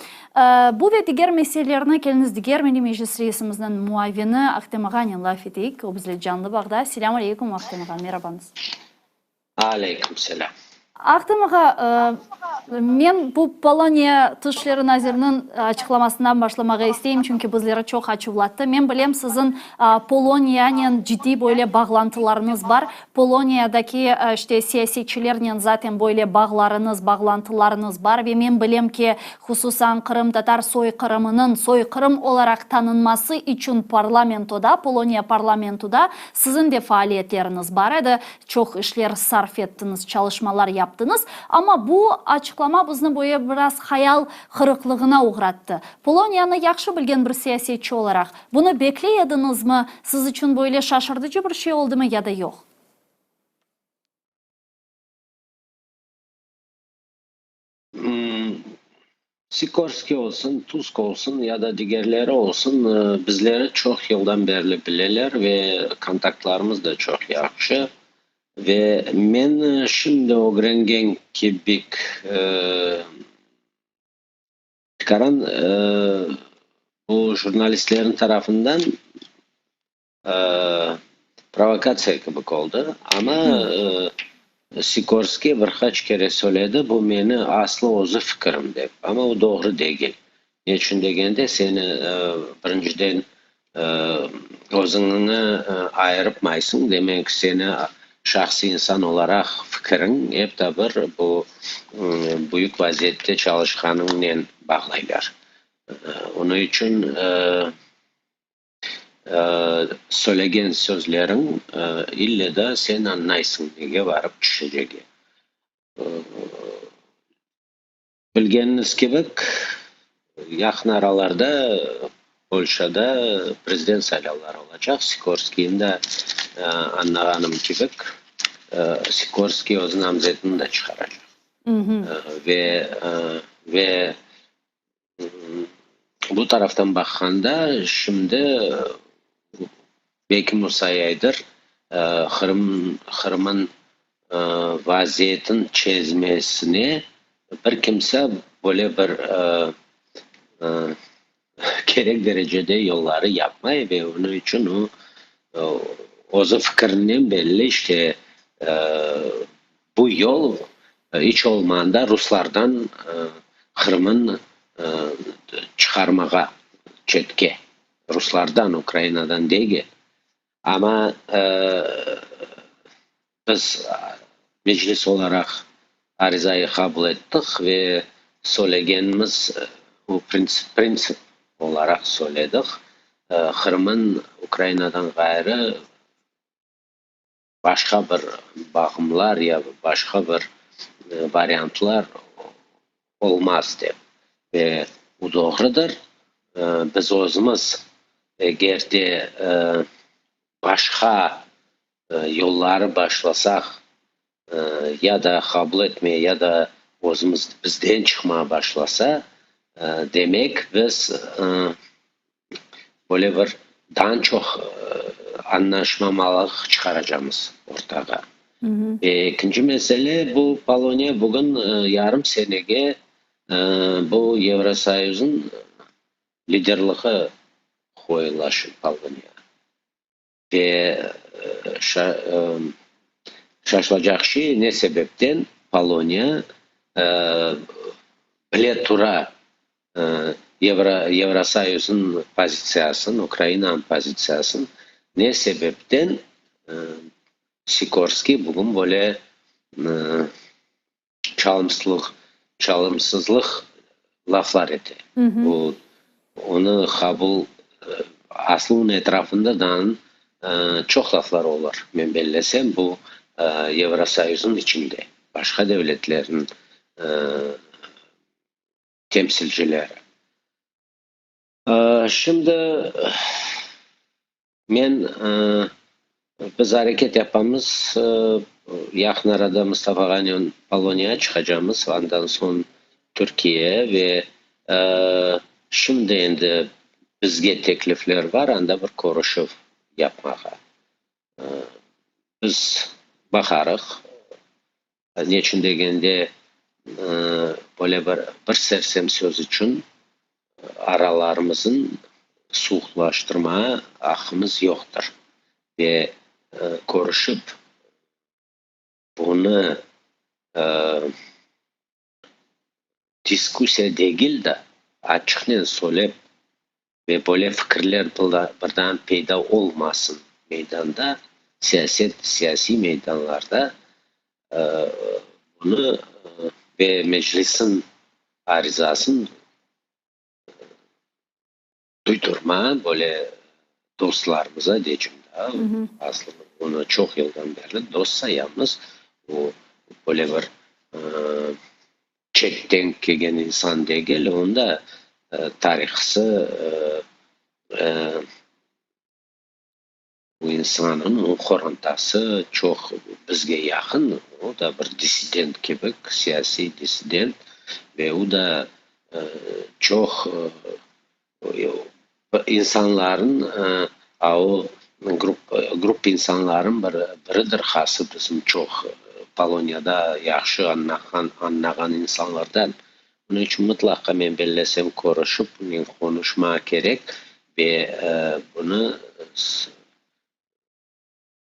Bu ve diger meselelerni keliñiz diger Milliy Meclis reisimizniñ muavini Ahtem ağanen laf eteyik, o bizle canlı bağda. Selâm aleyküm, Ahtem ağa, merabañız. Aleyküm selâm. Ahtem ağa, men bu Poloniya Tış işleri naziriniñ açıqlamasından başlamağa isteyim, çünki bizleri çoq açuvlattı. Men bilem, siziñ Poloniyanen ciddiy böyle bağlantılarıñız bar. Poloniyadaki, işte, siyasetçilernen zaten böyle bağlarıñız, bağlantılarıñız bar ve men bilem ki, hususan qırımtatar soyqırımınıñ soyqırım olaraq tanınması içün parlamentoda, Poloniya parlamentoda siziñ de faaliyetleriñiz bar edi, çoq işler sarf ettiñiz, çalışmalar yaptıñız. Amma bu açıqlama bizni böyle biraz hayal qırıqlığına oğrattı. Poloniyanı yahşı bilgen bir siyasetçi olaraq, Bunı bekley ediñizmi? Siz içün böyle şaşırtıcı bir şey oldımı ya da yoq? Sikorskiy olsun, Tusk olsun ya da digerleri olsun, bizleri çoq yıldan berli bileler ve kontaktlarımız da çoq yahşı. Ve men şimdi ögrengen kibik, Tikaran bu jurnalistlerniñ tarafından provokatsiya kibik oldı, amma Sikorskiy bir qaç kere söyledi, bu meni aslı özü fikirim dep, amma o doğru degil. Ne içün degende, seni birinciden Özüñni ayırıpmaysıñ, demek, seni şahsiy insan olaraq fikiriñ ep de bir bu büyük vaziyette çalışqanıñnen bağlaylar. Onıñ içün söylegen sözleriñ ille de sen añlaysıñ nege varıp tüşecegi. Bilgeniñiz kibi, yaqın aralarda Polşada prezident saylavları olacaq. Sikorskiyniñ de, añlağanım kibi, Sikorskiy öz namzetini de çıqaracaq. Ve, ve bu taraftan baqqanda, şimdi belki musayaydır, Qırım, Qırımıñ vaziyetin çezmesine bir kimse böyle bir kerek derecede yolları yapmay ve onıñ içün o. Özü fikirinen belli, işte, bu yol iç olmağanda ruslardan Qırımın çıqarmağa çetke, ruslardan, Ukrainadan degil. Amma biz Meclis olaraq arizayı qabul ettik ve söylegenimiz, bu printsip olaraq söyledik, Qırımın Ukrainadan ğayrı başqa bir bağımlar ya başqa bir variantlar olmaz dep. Ve bu doğrudır. Biz özümiz eger de başqa yolları başlasaq, ya da qabul etmey, ya da özümiz bizden çıqmağa başlasa, demek, biz böyle bir daa çoq añlaşmamalıq çıqaracamız ortağa. Ve ekinci mesele, bu Poloniya bugün yarım senege bu Yevrosoyuznıñ liderlığı qoyulaşı Poloniya. Ve şaşılacaq şey, ne sebepten Poloniya bile tura Yevrosoyuznıñ pozitsiyasını, Ukrainanıñ pozitsiyasını, ne sebepten Sikorskiy bugün böyle çalımsızlıq, çalımsızlıq laflar ete. Bu, onı qabul, aslı onıñ etrafında daa çoq laflar olur, men bellesem, bu Yevrosoyuznıñ içinde, başqa devletlerniñ temsilcileri. Şimdi men, biz areket yapamız, yaqın arada Mustafa ağanen Poloniyağa çıqacamız, andan soñ Türkiye ve şimdi endi bizge teklifler bar, anda bir körüşüv yapmağa. Biz baqarıq, Neçün degende, böyle bir bir sersem söz içün aralarımızın suvuqlaştırmağa aqqımız yoqtır. Ve körüşip, bunı diskussiya degil de, açıqnen söylep ve böyle fikirler birden peyda olmasın meydanda, siyaset, siyasiy meydanlarda bunı ve Meclisniñ arizasın duydurma böyle dostlarımıza deycem da, aslı onı çoq yıldan berli dost sayamız, o böyle bir çetten kelgen insan degil, onıñ da tarihısı, bu insannıñ, onıñ qorantası çoq bizge yaqın, o da bir dissident kibi, siyasiy dissident ve o da çoq insanların, a o grupp insanların biridir, hası bizim çoq Poloniyada yahşı añlağan insanlardan. Bunıñ içün mıtlaqa, men bellesem, körüşip, bunen qonuşmaq kerek ve bunı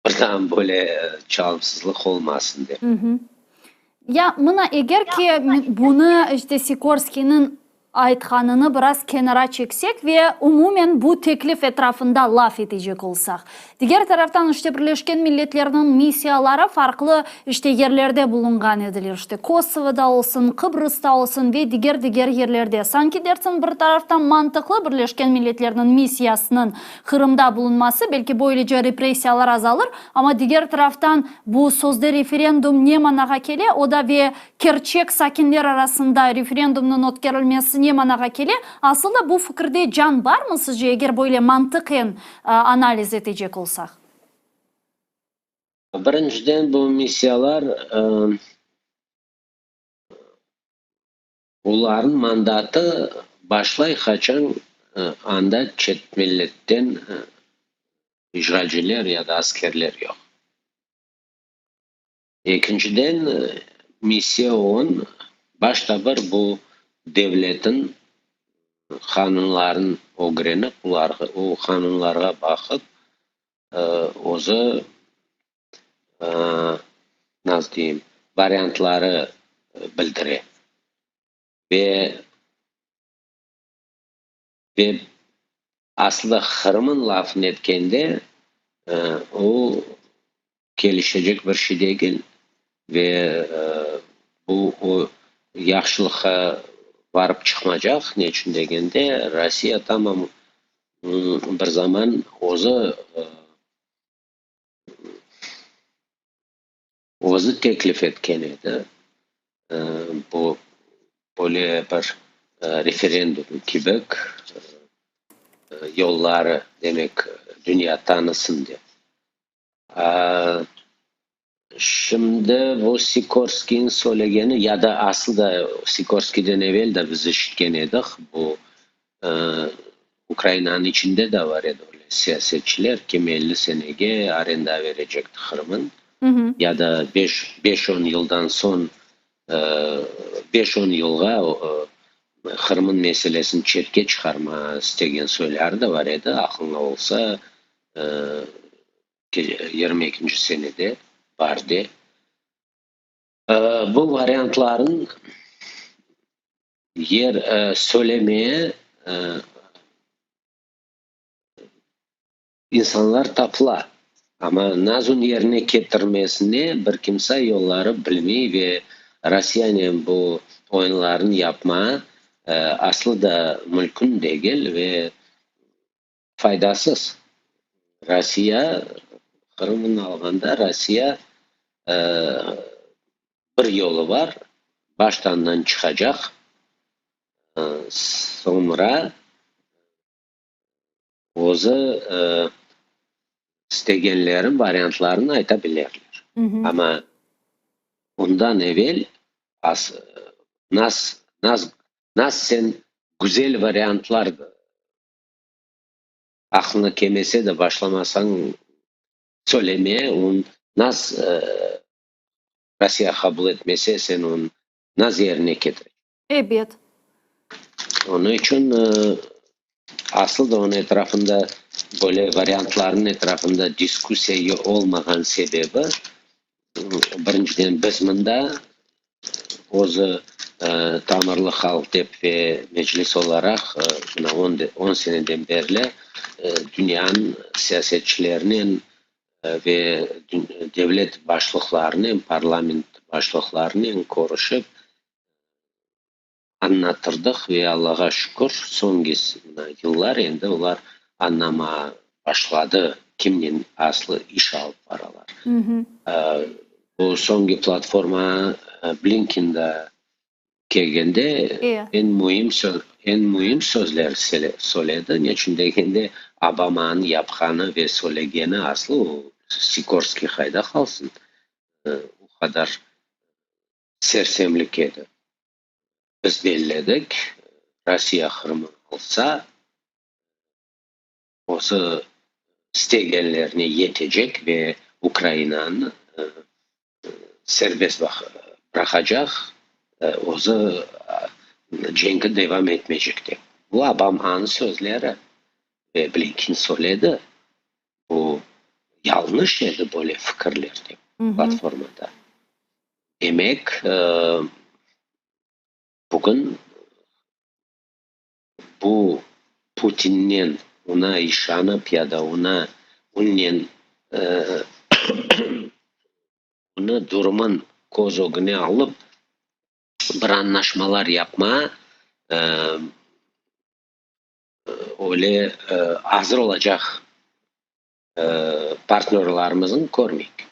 bir daa böyle çalımsızlıq olmasın dep. Ya mına eger ki bunı işte Sikorskiyniñ aytqanını biraz kenara çeksek ve umumen bu teklif etrafında laf etecek olsaq, diger taraftan işte Birleşken Milletlerniñ missiyaları farqlı işte yerlerde bulunğan ediler, işte Kosovoda olsun, Qıbrızda olsun ve diger-diger yerlerde. Sanki dersiñ bir taraftan mantıqlı Birleşken Milletlerniñ missiyasınıñ Qırımda bulunması, belki böylece repressiyalar azalır, amma diger taraftan bu sözde referendum ne manağa kele, o da ve kerçek sakinler arasında referendumnıñ ötkerilmesi ne manağa kele? Asıl da bu fikirde can barmı sizce, eger böyle mantıqen analiz etecek olsaq? Birinciden, bu missiyalar, olarnıñ mandatı başlay qaçan anda çet milletten işğalciler ya da askerler yoq. Ekinciden, missiya OON başta bir bu devletniñ qanunların ögrenip, o qanunlarğa baqıp, Özü, nasıl deyim, variantları bildire. Ve ve aslı Qırım'ın lafını etkende, o kelişecek bir şey degil ve bu o yahşılıqqa varıp çıqmacaq, ne içün degende, Rossiya tamam bir zaman özü özü teklif etken edi bu böyle bir referendum kibik yolları, demek, dünya tanısın dep. Şimdi bu Sikorskiyniñ söylegeni, ya da aslı da Sikorskiyden evel de biz eşitken edik, bu Ukrainanıñ içinde de bar edi öyle siyasetçiler, kim 50 senege arenda verecekti Qırımın, ya da beş-on yıldan soñ, beş-on yılğa Qırımın meselesini çetke çıqarma istegen soyları da bar edi, aqlıña olsa, 22-nci senede baarde. Bu variantların yer söylemeye insanlar tapıla, amma nazun yerine ketirmesine bir kimse yolları bilmey ve Rossiyanen bu oyunlarnı yapma aslı da mümkün degil ve faydasız. Rossiya, Qırımnı alğanda, Rossiya bir yolu bar, baştandan çıqacaq, soñra özü istegenlerin variantlarını ayta bilerler. Amma ondan evel nas, nas, nas sen güzel variantlar aqlına kelmese de başlamasañ söylemeye, on nas Rossiya qabul etmese, sen onı naz yerine ketir. Ebet. Onıñ içün aslı da onıñ etrafında böyle variantlarnıñ etrafında diskussiya olmağan sebebi, birinciden, biz mında özü tamırlı halq dep ve Meclis olaraq mına on seneden berli dünyanıñ siyasetçilerinen ve devlet başlıqlarınen, parlament başlıqlarınen körüşip añlatırdıq ve Allağa şükür, soñki yıllar endi olar añlamağa başladı, kimnen aslı iş alıp baralar. Bu soñki platforma Blinken da kelgende eñ müim eñ müim sözler söyledi. Ne içün degende, Obamanıñ yapqanı ve söylegeni aslı o Sikorskiy qayda qalsın, o qadar sersemlik edi. Biz belledik, Rossiya Qırımnı alsa, özü istegenlerine yetecek ve Ukrainanı serbest bıraqacaq, özü cenki devam etmeycek dep. Bu Obamanıñ sözleri ve Blinken söyledi, bu yañlış edi böyle fikirler dep platformada. Demek, bugün bu Putinnen oña işanıp ya da oña onnen onı durumın köz ögüne alıp bir añlaşmalar yapma öyle azır olacaq partnörlarımıznı körmeyik.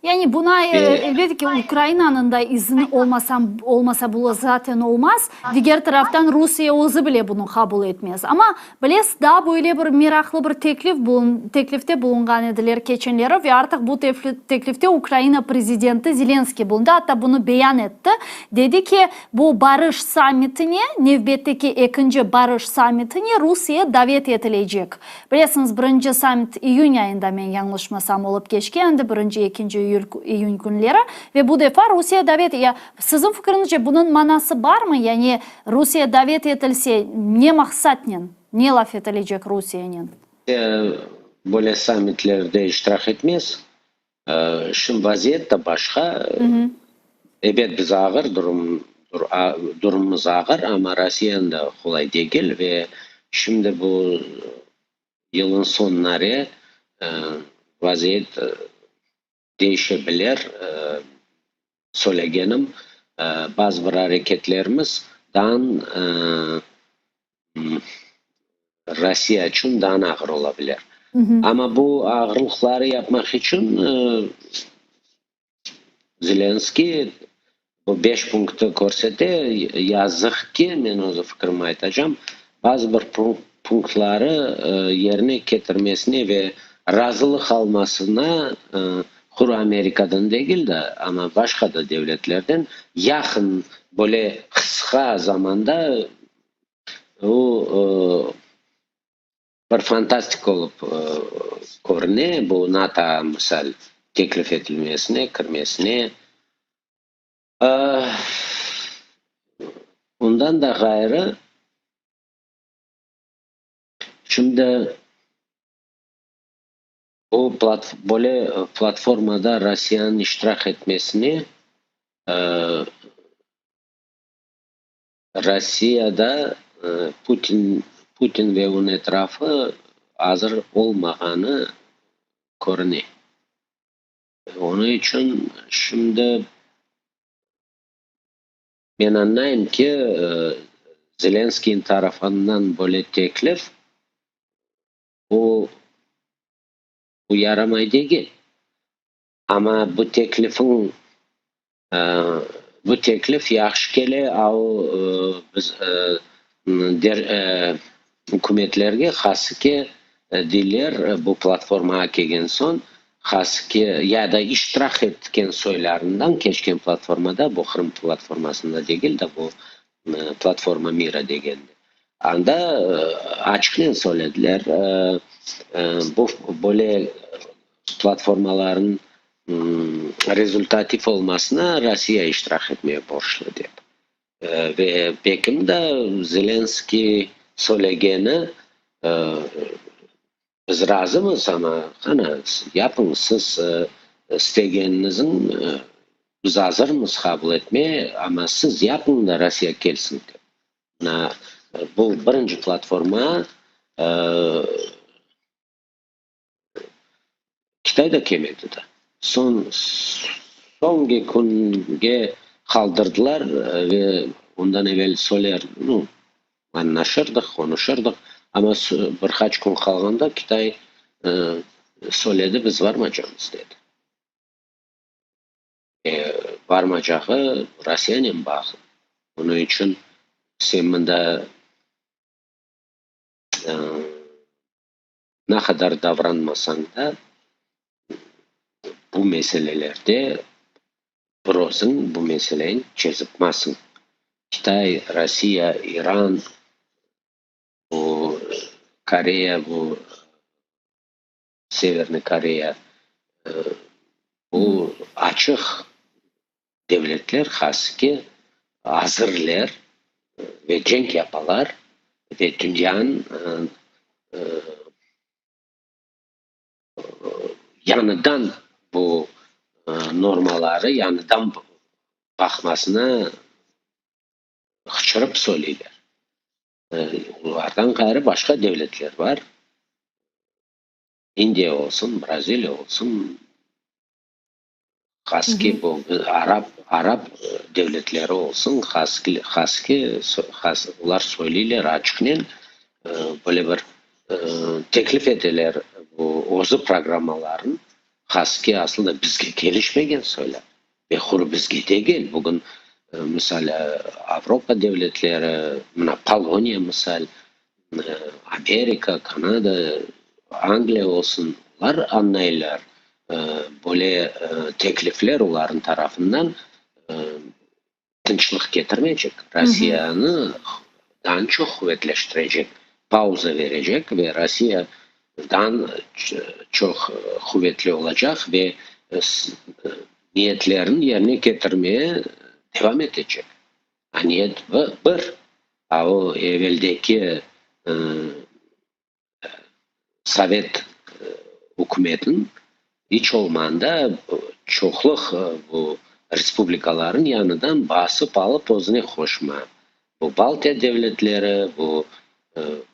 Yani buna elbette ki Ukrainanıñ da izini olmasa, olmasa bu zaten olmaz. Diger taraftan Rusiye özü bile bunı qabul etmez. Amma bilesiz, daa böyle bir meraqlı bir teklif bulun, teklifte bulunğan ediler keçenleri ve artıq bu teklifte Ukraina prezidenti Zelenskiy bulundı, atta bunı beyan etti. Dedi ki, bu barış sammitine, nevbetteki ekinci barış sammitine Rusiye davet etilecek. Bilesiñiz, birinci sammit iyün ayında, men yañlışmasam, olıp keçkendi, birinci, ekinci iyül, iyün künleri. Ve bu defa Rusiye davet, ya, siziñ fikriñizce, bunıñ manası barmı? Yani, Rusiye davet etilse, ne maqsatnen, ne laf etilecek Rusiyenen? böyle sammitlerde iştirak etmez. Şimdi vaziyet de başqa. Ebet, biz ağır durum, durumımız ağır, amma Rossiyanıñ da qolay degil ve şimdi bu yılın soñunare vaziyet deñişe bilir. Söylegenim, bazı bir areketlerimiz dan Rossiya içün daa ağır ola bilir. Amma bu ağırlıqları yapmaq içün Zelenskiy bu beş punktı körsete. Yazıq ki, men öz fikrimi aytacam, bazı bir punktları yerine ketirmesine ve razılıq almasına quru Amerikadan degil de, amma başqa da devletlerden yaqın böyle qısqa zamanda o bir fantastik olıp körüne, bu NATO, misal, teklif etilmesine, kirmesine. Ondan da ğayrı, şimdi bu böyle platformada Rossiyanıñ iştirak etmesine Rossiyada Putin, Putin ve onıñ etrafı azır olmağanı körüne. Onıñ içün şimdi men añlayım ki, Zelenskiyniñ tarafından böyle teklif bu, bu yaramay degil. Amma bu teklifiñ bu teklif yahşı kele a o biz der ükümetlerge, hası ki deyler bu platformağa kelgen soñ, hası ki ya da iştirak etken soylarından keçken platformada, bu Qırım platformasında degil de, bu Platforma mira degende. Anda açıqnen söylediler, bu böyle platformalarnıñ rezultativ olmasına Rossiya iştirak etmege borclu dep. Ve bekim de Zelenskiy söylegeni, biz razımız, amma qana, yapıñız, siz istegeniñiziñ, biz azırmız qabul etmege, amma siz yapıñ da Rossiya kelsin dep. Mına bu birinci platforma, Kitay da kelmedi da. Soñ, soñki künge qaldırdılar ve ondan evel söyler, nu, añlaşırdıq, qonuşırdıq, amma bir qaç kün qalğanda Kitay söyledi, biz varmacamız, dedi. Varmacağı Rossiyanen bağlı. Onıñ içün sen mında Ne qadar davranmasañ da, bu meselelerde bir özüñ bu meseleni çezipmazsıñ. Kitay, Rossiya, İran, bu Koreya, bu Severnıy Koreya, bu açıq devletler, hası ki, azırler ve cenk yapalar ve dünyanıñ yañıdan bu normaları yañıdan baqmasına qıçırıp söyleyler. Olardan ğayrı başqa devletler bar. İndiya olsun, Braziliya olsun, Haski bu arap, arap devletleri olsun, haski, haski, has, olar söyleyler açıqnen, böyle bir teklif eteler bu özü programmaların, haski aslında bizge kelişmegen söyler ve quru bizge degil, bugün, misal, Avropa devletleri, mına Poloniya misal, Amerika, Kanada, Angliya olsun, olar añlaylar, böyle teklifler olarnıñ tarafından tınçlıq ketirmeycek, Rossiyanı daa çoq quvetleştirecek, pauza berecek ve Rossiya daa çoq quvetli olacaq ve niyetlerini yerine ketirmeye devam etecek. A niyet bir, a o eveldeki sovet. ükümetin iç olmağanda çoqluq bu respublikaların yañıdan basıp alıp özüne qoşma. Bu Baltiya devletleri, bu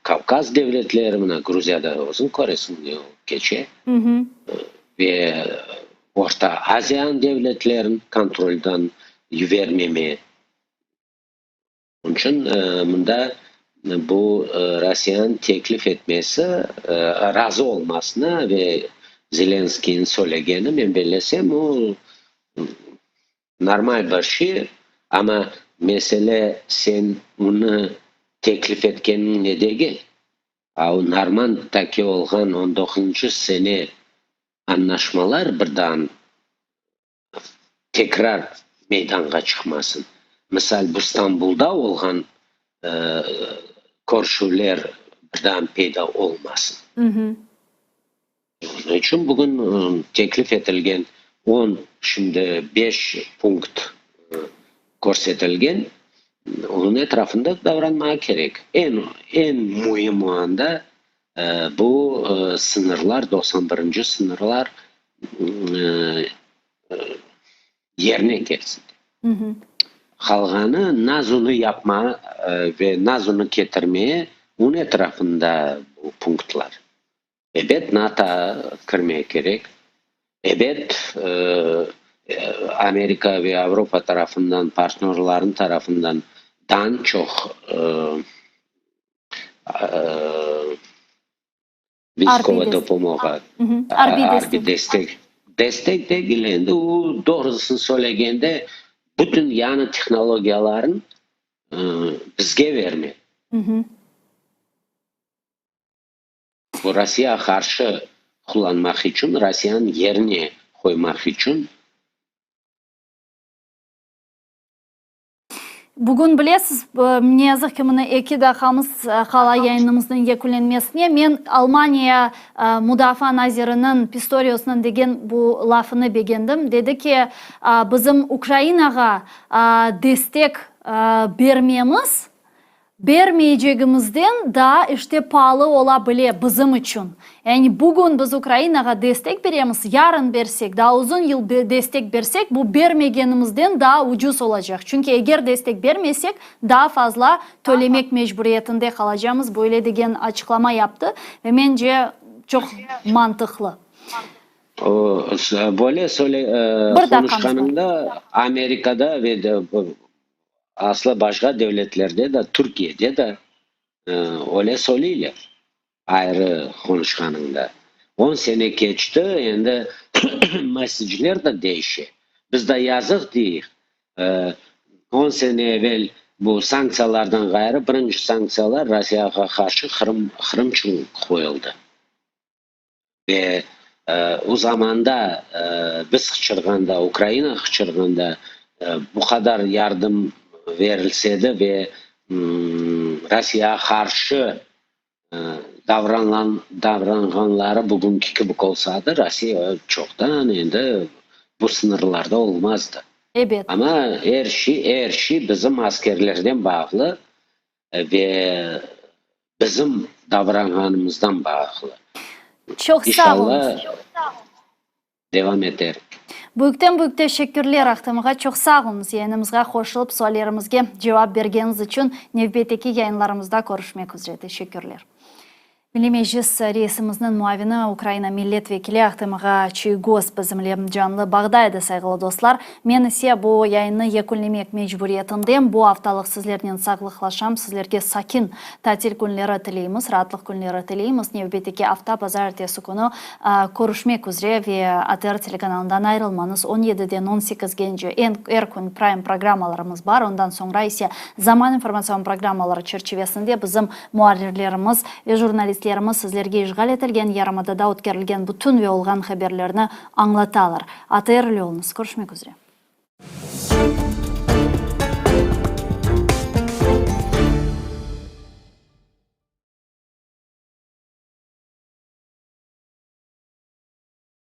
Kavkaz devletleri, mına Gruziyada özüñ köresiñ ne olıp keçe, ve Orta Aziyanıñ devletlerin kontroldan yibermeme. Onıñ içün mında bu Rossiyanıñ teklif etmesi, razı olmasına ve Zelenskıynıñ söylegeni, men bellesem, o normal bir şey, amma mesele sen onı teklif etkeniñle degil, a o Normanddaki olğan on doquzıncı sene añlaşmalar birdan tekrar meydanğa çıqmasın. Misal, bu Stambulda olğan körüşüvler birden peyda olmasın. Onıñ içün bugün teklif etilgen on, şimdi beş punkt körsetilgen, onıñ etrafında davranmağa kerek. Eñ, eñ müimi anda Bu sıñırlar, 91-nci sıñırlar yerine kelsin. Qalğanı nazunı yapma ve nazunı ketirmeye, onıñ etrafında bu punktlar. Ebet, NATO kirmege kerek. Ebet, Amerika ve Avropa tarafından, partnörlarnıñ tarafından dan çoq Viskova dopomoğa, arbiy destek, destek degil endi, o doğrusını söylegende, bütün yañı tehnologiyalarnı bizge vermek. Bu Rossiyağa qarşı qullanmaq içün, Rossiyanıñ yerine qoymaq içün. Bugün bilesiz, ne yazıq ki, mına eki daqqamız qala yayınımıznıñ yekünlenmesine. Men Almaniya mudafaa naziriniñ Pistoriusnıñ degen bu lafını begendim. Dedi ki, bizim Ukrainağa destek bermemiz, Bermeycegimizden daa işte paalı ola bile bizim içün. Yani bugün biz Ukrainağa destek beremiz, yarın bersek, daa uzun yıl destek bersek, bu bermegenimizden daa ucuz olacaq. Çünki eger destek bermesek, daa fazla tölemek mecburiyetinde qalacamız, böyle degen açıqlama yaptı ve mence çoq mantıqlı. O, böyle söyle, qonuşqanıñda Amerikada ve Aslı başqa devletlerde de, Türkiyede de öyle söyleyler, ayrı qonuşqanıñda. On sene keçti, endi mesecler de değişe. Biz de yazıq deyik, on sene evel bu sanktsiyalardan ğayrı, birinci sanktsiyalar Rossiyağa qarşı Qırım, Qırım içün qoyuldı. Ve o zamanda biz qıçırğanda, Ukraina qıçırğanda bu qadar yardım verilse edi ve Rossiyağa qarşı davranğanları bugünki kibi olsa edi, Rossiya çoqtan endi bu sıñırlarda olmazdı. Ebet. Amma er şey, er şey bizim askerlerden bağlı ve bizim davranğanımızdan bağlı. Çoq sağ İnşallah, devam eterik. Büyükten-büyük teşekkürler, Ahtem ağa, çoq sağ oluñız, yayınımızğa qoşulıp, suallerimizge cevap bergeniñiz içün. Nevbetteki yayınlarımızda körüşmek üzre. Teşekkürler. Milliy Meclis reisimizniñ muavini, Ukraina millet vekili Ahtem ağa Çiygoz bizimle canlı bağda edi, sayğılı dostlar. Men ise bu yayınnı yekünlemek mecburiyetindem. Bu aftalıq sizlernen sağlıqlaşam, sizlerge sakin tatil künleri tileymiz, raatlıq künleri tileymiz. Nevbetteki afta bazarertesi künü körüşmek üzre ve ATR telekanalından ayrılmañız. On yediden on sekizgence er kün prime programmalarımız bar, ondan soñra ise Zaman informatsion programmaları çerçivesinde bizim Muarrirlerimiz ve jurnalistlerimiz sizlerge işğal etilgen yarımadada ötkerilgen bütün ve olğan haberlerni añlatalar. ATR ile oluñız. Körüşmek üzre.